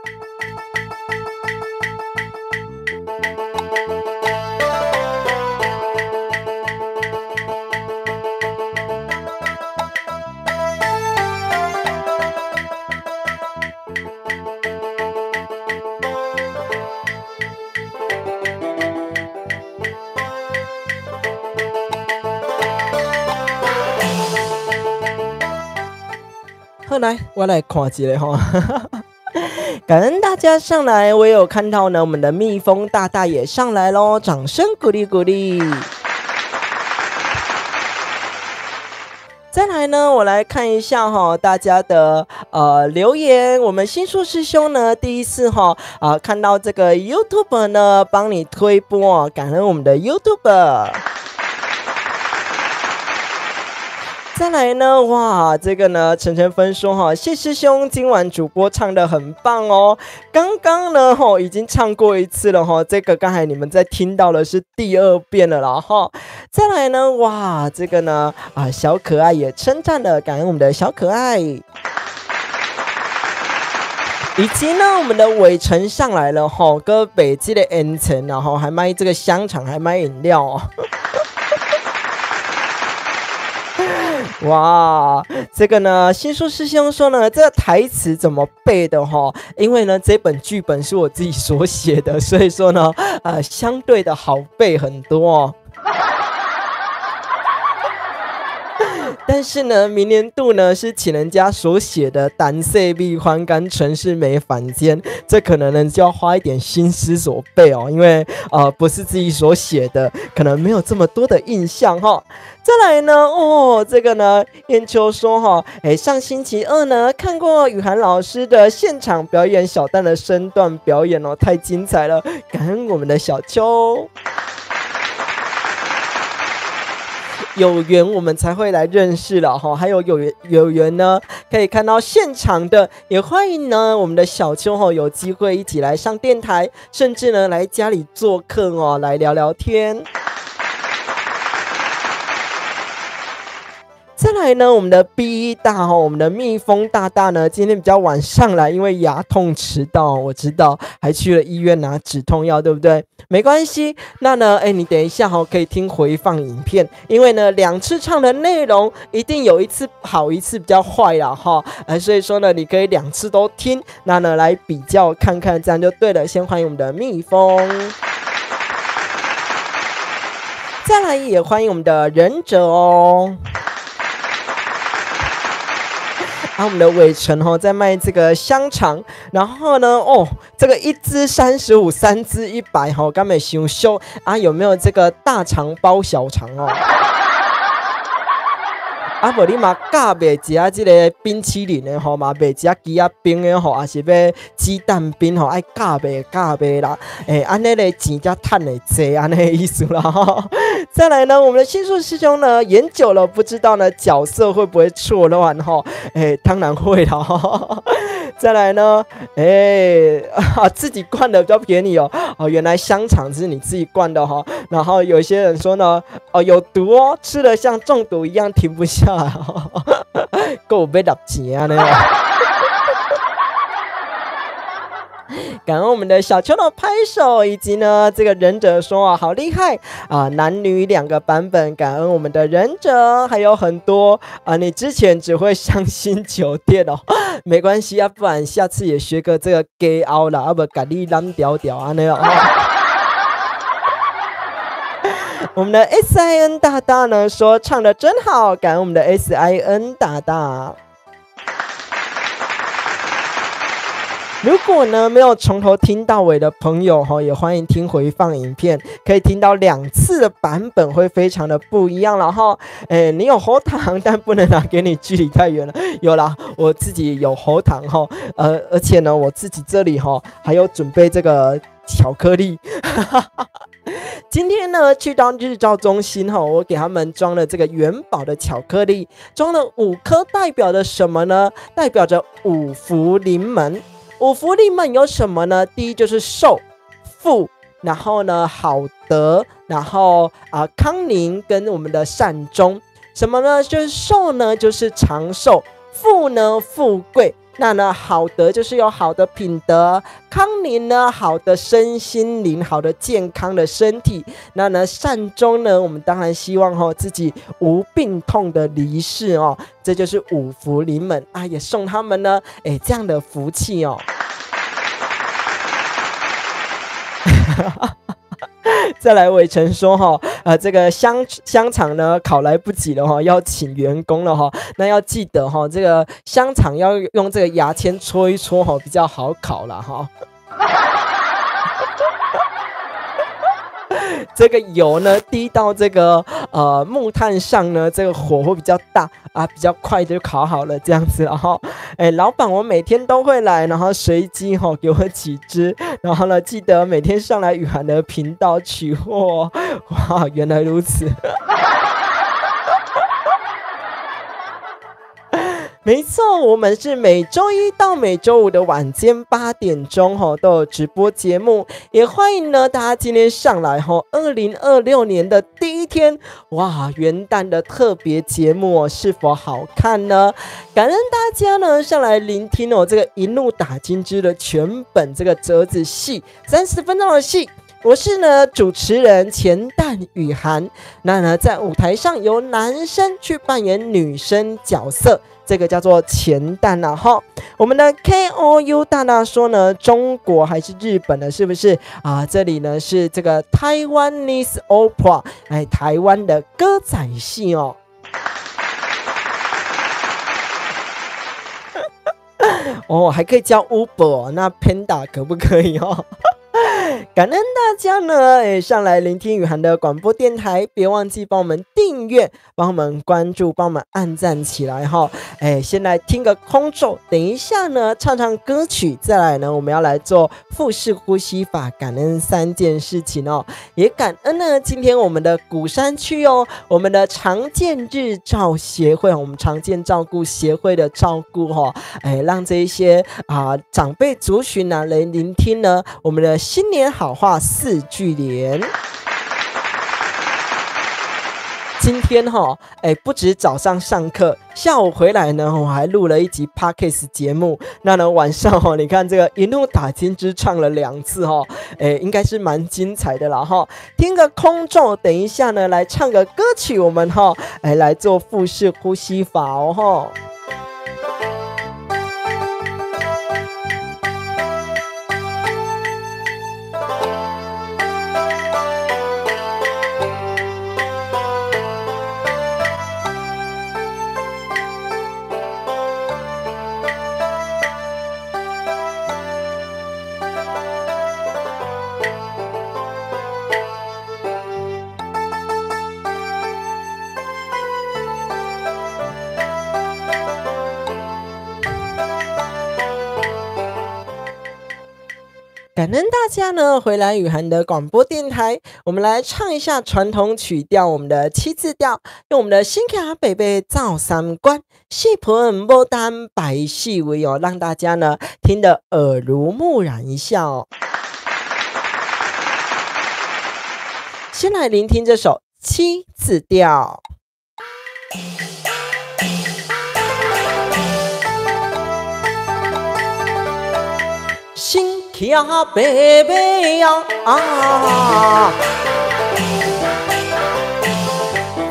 好，來，我來看一下吼。感恩大家上來，我有看到呢，我們的蜜蜂大大也上來咯，掌聲鼓勵鼓勵。再來呢，我來看一下哈，大家的留言。我們新碩師兄呢，第一次哈啊，看到這個 YouTube 呢幫你推播，感恩我們的 YouTuber。再來呢，哇，這個呢，陳陳芬說哈，謝師兄今晚主播唱得很棒哦。剛剛呢，吼已經唱過一次了哈，這個剛才你們在聽到的是第二遍了啦哈。再來呢，哇，這個呢，啊，小可愛也稱讚了，感恩我們的小可愛。以及呢，我們的偉成上來了吼，閣賣這個煙塵，然後還賣這個香腸，還賣飲料哦。哇，這個呢，新書師兄說呢，這個台詞怎麼背的哈？因為呢，這本劇本是我自己所寫的，所以說呢，相對的好背很多哦。但是呢，明年度呢是請人家所寫的《單色蜜歡》跟《陳世美反間》，這可能呢就要花一點心思所背哦，因為不是自己所寫的，可能沒有這麼多的印象哈。再來呢，哦，這個呢，燕秋說哈，哎，上星期二呢看過雨涵老師的現場表演小旦的身段表演哦，太精彩了，感恩我們的小秋。有緣我們才會來認識了哈，還有有緣呢，可以看到現場的，也歡迎呢我們的小秋哈，有機會一起來上電台，甚至呢來家裡做客哦，來聊聊天。再來呢，我們的 B 大哈，我們的蜜蜂大大呢，今天比較晚上來，因為牙痛遲到，我知道，還去了醫院拿止痛藥，對不對？沒關係，那呢，哎，你等一下哈，可以聽回放影片，因為呢，兩次唱的內容一定有一次好，一次比較壞啦哈，所以說呢，你可以兩次都聽，那呢來比較看看，這樣就對了。先歡迎我們的蜜蜂，再來也歡迎我們的忍者哦。啊，我們的偉成吼在賣這個香腸，然後呢，哦，這個一支35，三支100吼，敢會傷俗啊？有沒有這個大腸包小腸哦？啊，無你嘛教賣一下這個冰淇淋的吼，嘛賣一下雞仔冰的吼，還是欲雞蛋冰吼，愛教賣教賣啦，欸，按呢咧錢才趁會濟，按呢意思啦。再來呢，我們的新術師兄呢演久了，不知道呢角色會不會錯亂吼？欸，當然會啦。再來呢，欸，啊，自己灌的比較便宜哦。哦，原來香腸是你自己灌的哈。然後有些人說呢，哦，有毒哦，吃了像中毒一樣停不下來。夠欲納錢啊呢！感恩我們的小秋的拍手，以及呢這個忍者說啊，好厲害啊！男女兩個版本，感恩我們的忍者，還有很多啊！你之前只會傷心酒店哦，沒關係啊，不然下次也學個這個 gay 凹啦，啊不，共你攬屌屌啊那樣。我們的 SIN 大大呢說唱得真好，感恩我們的 SIN 大大。如果呢沒有從頭聽到尾的朋友哈，也歡迎聽回放影片，可以聽到兩次的版本會非常的不一樣了哈。哎，你有喉糖，但不能拿給你，距離太遠了。有啦，我自己有喉糖哈，而且呢，我自己這裡哈還有準備這個巧克力。今天呢，去到日照中心哈，我给他们装了这个元宝的巧克力，装了5颗，代表着什么呢？代表着五福临门。五福临门有什么呢？第一就是寿、富，然后呢好德，然后康宁跟我们的善终。什么呢？就是寿呢，就是长寿；富呢，富贵。那呢，好德就是有好的品德，康宁呢，好的身心灵，好的健康的身体。那呢，善终呢，我们当然希望自己无病痛的离世哦，这就是五福临门啊，也送他们呢，这样的福气哦。再来，伟成说哈，这个香肠呢烤来不及了哈，要请员工了哈。那要记得哈，这个香肠要用这个牙签戳一戳哈，比较好烤了哈。这个油呢滴到这个木炭上呢，这个火会比较大啊，比较快就烤好了这样子。然后，老板，我每天都会来，然后随机给我几只，然后呢记得每天上来雨涵的频道取货。哇，原来如此。没错，我们是每周一到每周五的晚间8点钟都有直播节目，也欢迎呢大家今天上来2026年的第一天，哇，元旦的特别节目是否好看呢？感恩大家呢上来聆听这个一路打金枝的全本这个折子戏30分钟的戏。我是呢主持人钱蛋雨涵，那呢在舞台上由男生去扮演女生角色，这个叫做钱蛋啊哈。我们的 KOU 大大说呢，中国还是日本的，是不是啊？这里呢是这个 Taiwanese Opera，台湾的歌仔戏哦。哦，还可以叫 Uber，那 Panda 可不可以哦？感恩大家呢，上来聆听雨涵的广播电台，别忘记帮我们订阅、帮我们关注、帮我们按赞起来哈。先来听个空奏，等一下呢唱唱歌曲，再来呢我们要来做腹式呼吸法，感恩3件事情哦。也感恩呢今天我们的鼓山区哦，我们的常见日照协会，我们常见照顾协会的照顾哈，让这一些长辈族群呢来聆听呢我们的新年好话4句联。今天不止早上上课，下午回来呢，我还录了一集 Podcast 节目。那呢晚上你看这个一路打金枝唱了2次应该是蛮精彩的啦哈。听个空奏，等一下呢来唱个歌曲，我们来做腹式呼吸法哦。感恩大家呢回来雨涵的广播电台，我们来唱一下传统曲调，我们的七字调，用我们的新卡北北赵三关，四盆无单摆四位哦，让大家呢听得耳濡目染一下哦。先来聆听这首七字调。新卡白马啊，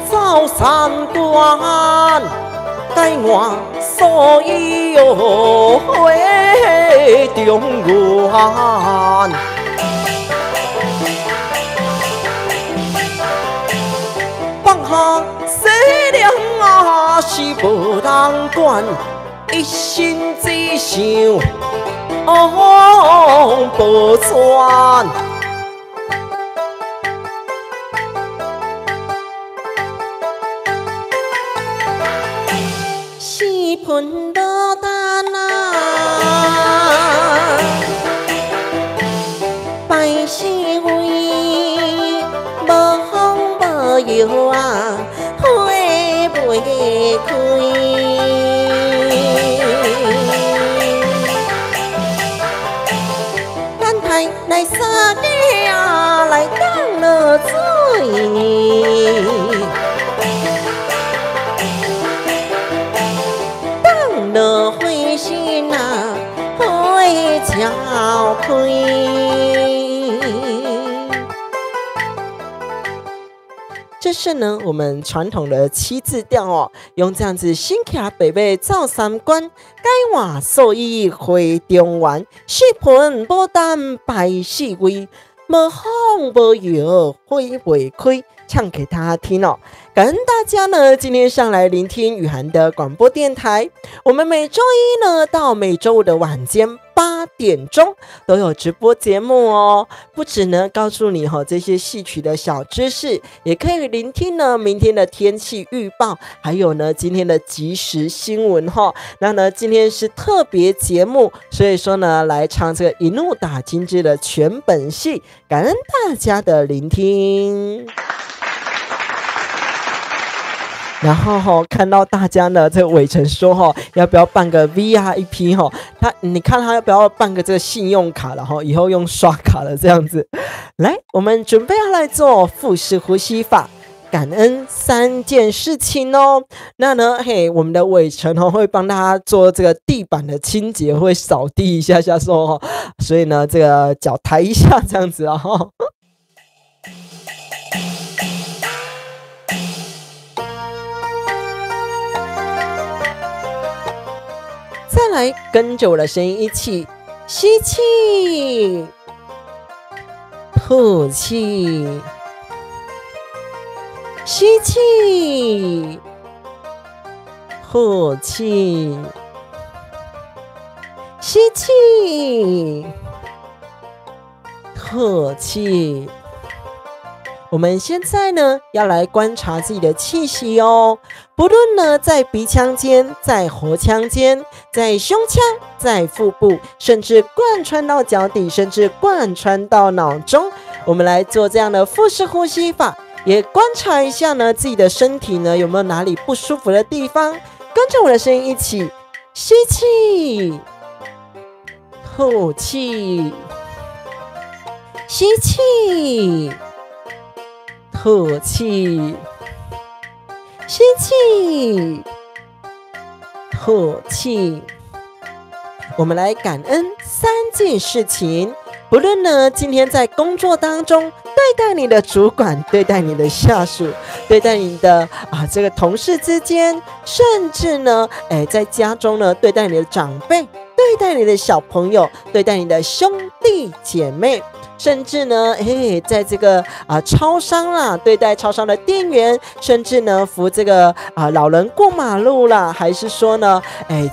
走三关，改换所有的中原。放下世量啊，是无人管，一心只想往报传。四分无单啊，拜四位，來三更來當了水，當了灰心啊，花悄開。這是呢，我們傳統的七字調哦，用這樣子新騎白馬走三關，改換素衣回中原，四盆牡丹排四位，無風無雨花未開，唱給大家聽哦。感恩大家呢，今天上來聆聽雨涵的廣播電台。我們每週一呢到每週五的晚間8點鐘都有直播節目哦。不止呢告訴你這些戲曲的小知識，也可以聆聽呢明天的天氣預報，還有呢今天的即時新聞哈。那呢今天是特別節目，所以說呢來唱這個一路打金枝的全本戲。感恩大家的聆聽。然後看到大家呢，這個偉成說要不要辦個 VIP 他你看他要不要辦個這個信用卡了以後用刷卡了這樣子。來，我們準備要來做腹式呼吸法，感恩三件事情哦。那呢，嘿，我們的偉成會幫大家做這個地板的清潔，會掃地一下下說所以呢，這個腳抬一下這樣子哦。再來跟着我的聲音一起吸氣、吐氣、吸氣、吐氣、吸氣、吐氣。我們現在呢，要來觀察自己的氣息哦。不論呢，在鼻腔間、在喉腔間、在胸腔、在腹部，甚至貫穿到腳底，甚至貫穿到腦中，我們來做這樣的腹式呼吸法，也觀察一下呢，自己的身體呢，有沒有哪裡不舒服的地方。跟着我的聲音一起吸氣、吐氣、吸氣、吐氣、吸氣、吐氣。我們來感恩三件事情。不論呢，今天在工作當中，對待你的主管，對待你的下屬，對待你的這個同事之間，甚至呢，在家中呢，對待你的長輩，對待你的小朋友，對待你的兄弟姐妹。甚至呢，在這個超商啦，對待超商的店員，甚至呢扶這個老人過馬路啦，還是說呢，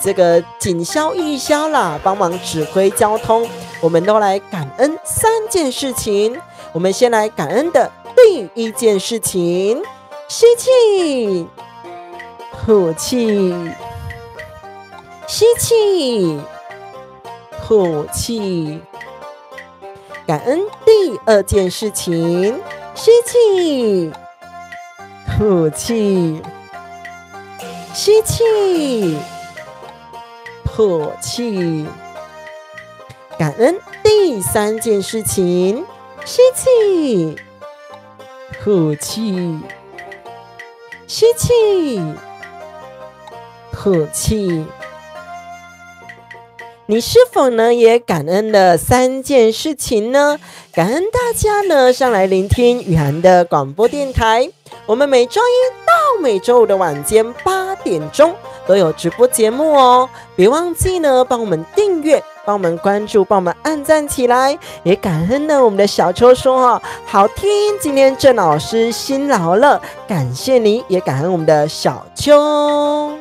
這個警消義消啦，幫忙指揮交通，我們都來感恩三件事情。我們先來感恩的第一件事情：吸氣、吐氣、吸氣、吐氣。感恩第二件事情，吸氣、吐氣、吸氣、吐氣。感恩第三件事情，吸氣、吐氣、吸氣、吐氣。你是否呢也感恩了三件事情呢？感恩大家呢上來聆聽雨涵的廣播電台。我們每週一到每週五的晚間8點鐘都有直播節目哦，別忘記呢幫我們訂閱、幫我們關注、幫我們按讚起來。也感恩呢我們的小秋說好聽，今天鄭老師辛勞了，感謝你，也感恩我們的小秋。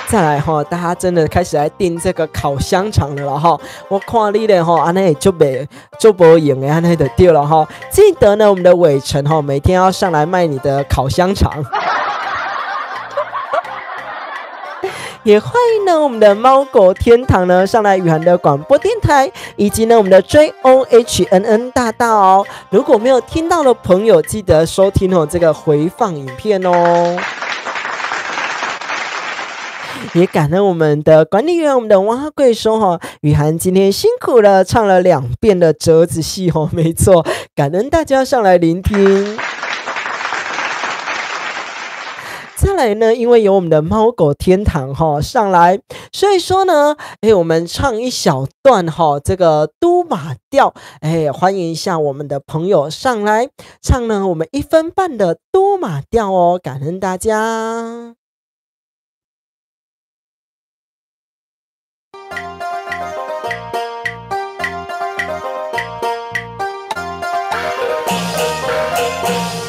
再來大家真的開始來訂這個烤香腸了啦。我看你咧按呢就袂就無用的，按呢就對了。記得呢，我們的偉成每天要上來賣你的烤香腸。也歡迎呢我們的貓狗天堂呢上來雨涵的廣播電台，以及呢我們的 JOHNN 大道哦。如果沒有聽到的朋友，記得收聽這個回放影片哦。也感恩我们的管理员，我们的蛙贵说哈，雨涵今天辛苦了，唱了2遍的折子戏哦，没错，感恩大家上来聆听。再来呢，因为有我们的猫狗天堂哈上来，所以说呢，我们唱一小段哈这个都马调，欢迎一下我们的朋友上来唱呢，我们1分半的都马调哦，感恩大家。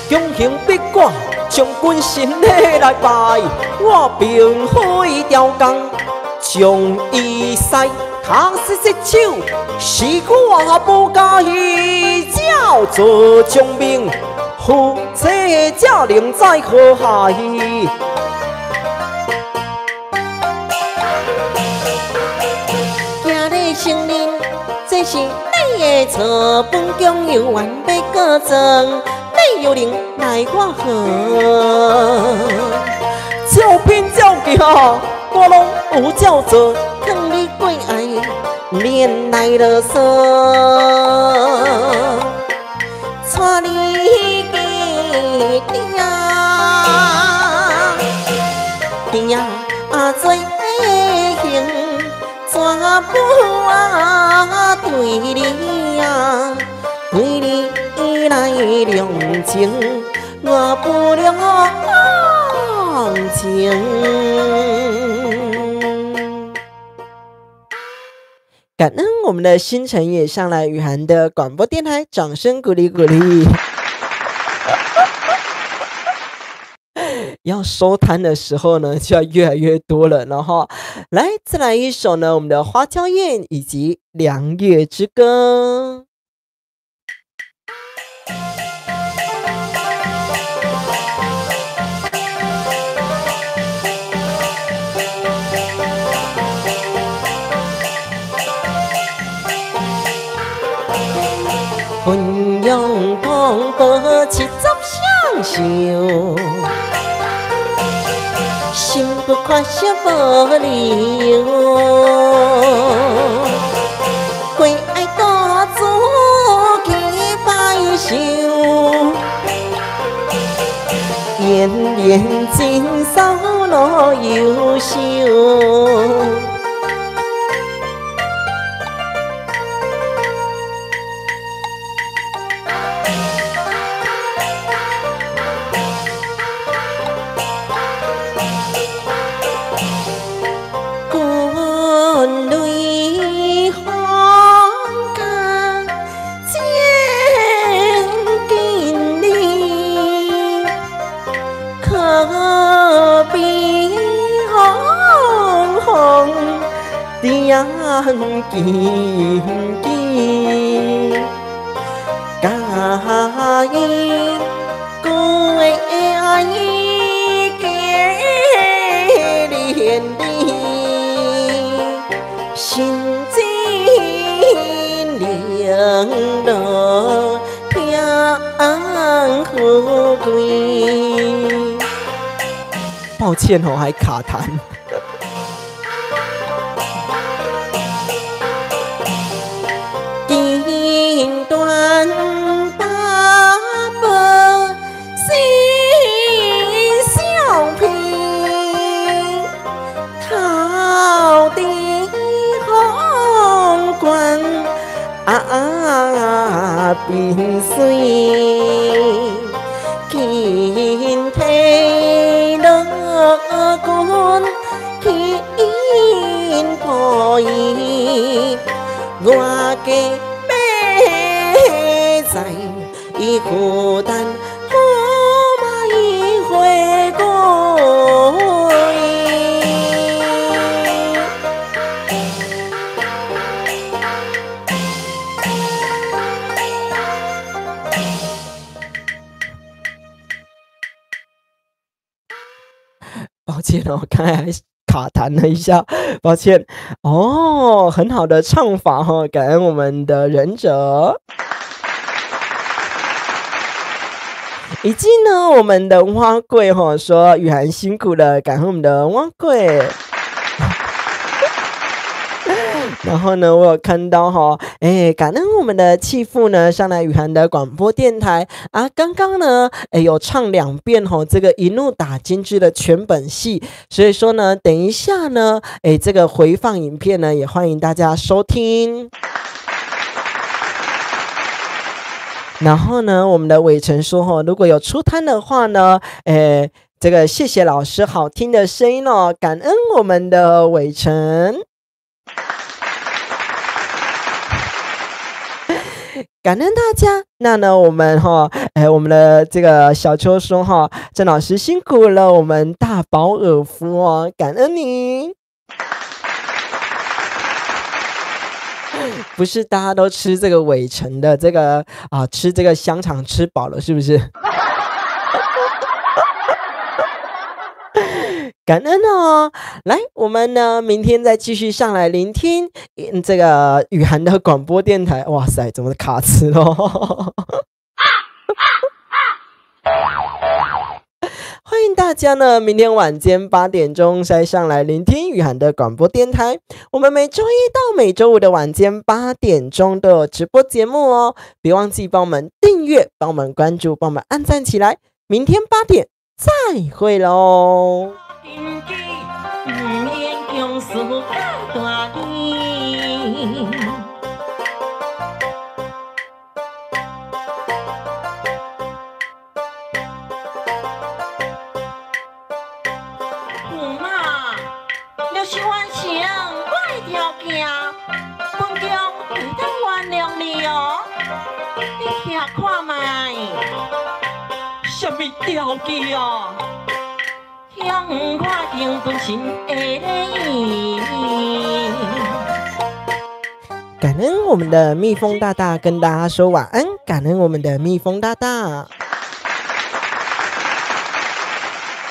强行逼我将军心里来拜，我并非雕工将伊塞，确实这手是我无介意，照做将命，夫妻才能再和谐。今日承认这是你的错，本宫犹原欲告状。你有能奈我何？照拼照行，我拢有照做。劝你过爱，免来啰嗦。带你去店店啊做行，全部啊对你啊，对你。来量情，我不量情。感恩我们的星辰也上来雨涵的广播电台，掌声鼓励鼓励。要收摊的时候呢，就要越来越多了，然后来再来一首呢，我们的《花椒宴》以及《凉月之歌》。汾阳公婆70双寿，心不快惜无理由，归爱多主去拜寿，燕燕真骚乐优秀。紧紧，甲伊归爱结连理，心真灵落天富贵。抱歉哦，还卡痰。冰水，金提罗君去抱伊，我家要在伊负担好买回归。抱歉哦，刚才还卡痰了一下，抱歉哦。很好的唱法哦，感恩我们的忍者，以及呢我们的蛙贵哦，说雨涵辛苦了，感恩我们的蛙贵。然后呢，我有看到哈，哎，感恩我们的继父呢上来雨涵的广播电台啊，刚刚呢，哎，有唱两遍哈，这个一路打金枝的全本戏，所以说呢，等一下呢，哎，这个回放影片呢，也欢迎大家收听。然后呢，我们的伟成说哈，如果有出摊的话呢，哎，这个谢谢老师好听的声音哦，感恩我们的伟成。感恩大家。那呢，我们哈，哎，我们的这个小秋说哈，郑老师辛苦了，我们大饱耳福哦，感恩你。不是大家都吃这个伟成的这个啊，吃这个香肠吃饱了是不是？感恩哦，来，我们呢明天再继续上来聆听这个雨涵的广播电台。哇塞，怎么卡词咯？欢迎大家呢，明天晚间8点钟再上来聆听雨涵的广播电台。我们每周一到每周五的晚间8点钟都有直播节目哦，别忘记帮我们订阅、帮我们关注、帮我们按赞起来。明天8点再会喽。什么条件啊？向我敬本身的礼。感恩我们的蜜蜂大大跟大家说晚安，感恩我们的蜜蜂大大，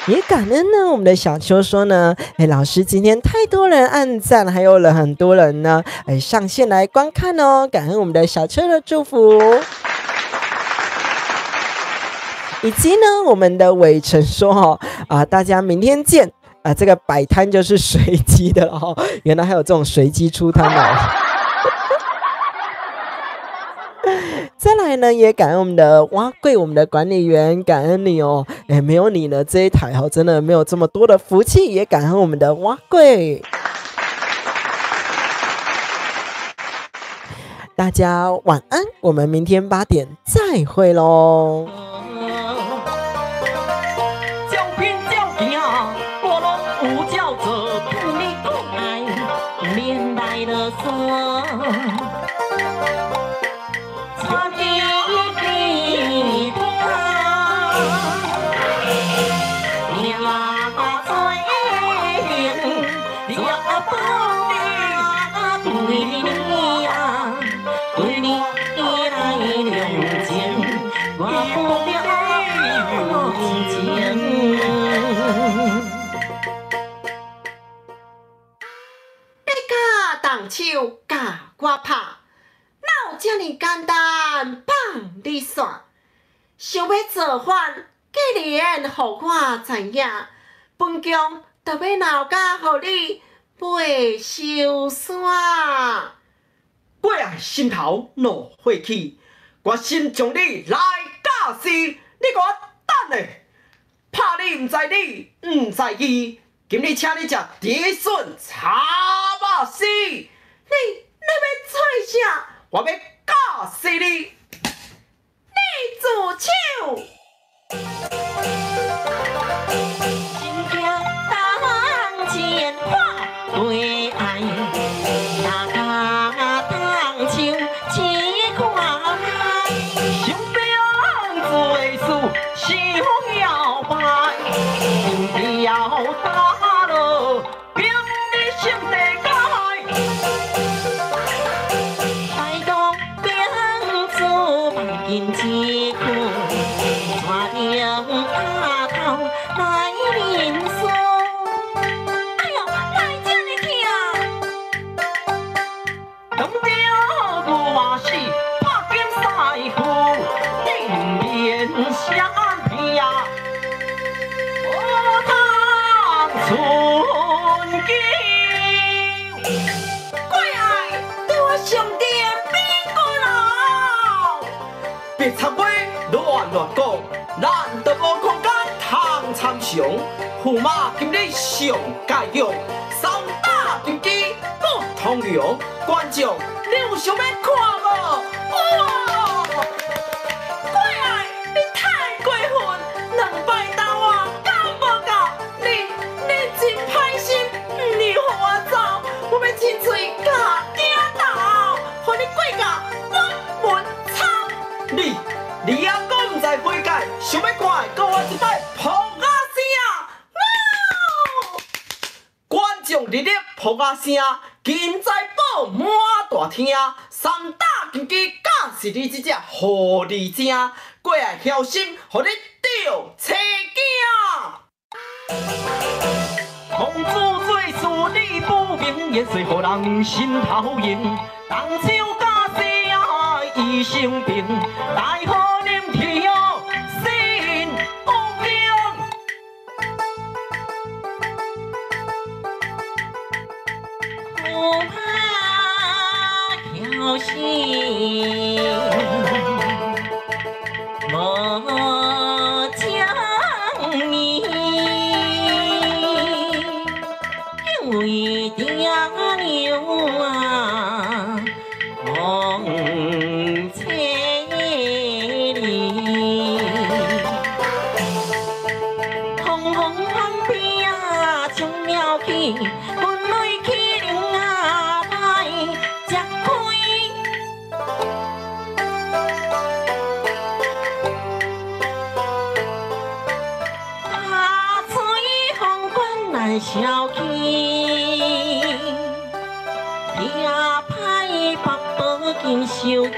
也感恩呢我们的小秋说呢，哎，老师今天太多人按赞，还有了很多人呢，哎，上线来观看哦，感恩我们的小秋的祝福。以及呢，我们的伟成说哈啊，大家明天见啊！这个摆摊就是随机的哦，原来还有这种随机出摊哦。再来呢，也感恩我们的蛙贵，我们的管理员，感恩你哦！哎，没有你呢，这一台哦，真的没有这么多的福气，也感恩我们的蛙贵。大家晚安，我们明天8点再会喽。手共我拍，哪有遮尔简单放你煞？想欲造反，既然予我知影，本宫就欲闹甲予你袂收山。我爱心头怒火起，决心将你来教死。你给我等下，拍你毋知理，毋知义。今日请你食甜笋炒肉丝。你欲创啥？我欲教死你！你自手。真惊当前看对爱，大家当手一看开。想变做事想摇摆，定要打落兵你心地开。金一句，带领阿头来认输。哎呦，哪会这呢疼？当着牛马死，拍金师傅，顶面相片，无通存记。密插话乱乱讲，咱都无空间通参详。驸马今日上盖勇，三打金枝不通量。观众，你有想欲看无？哇！过来，你太过分，两摆打我敢无够？你真歹心，毋予我走，我欲亲嘴共镜头，予你过到阮门窗。你犹阁毋知悔改，想欲看的，阁我一摆噗仔声。观众热烈噗仔声，金财宝满大厅，三打金枝敢是你这只狐狸精，过来小心，予你著车镜。公主做事你不明，言说予人心头硬，东手甲西仔伊生病，大雨淋天哦心有病。驸马侥幸，无情面，敬为爹娘啊，望千里。风风岸边啊，冲了去，阮泪起流啊来食开。阿翠凤冠难消去，掠歹八宝金收伊。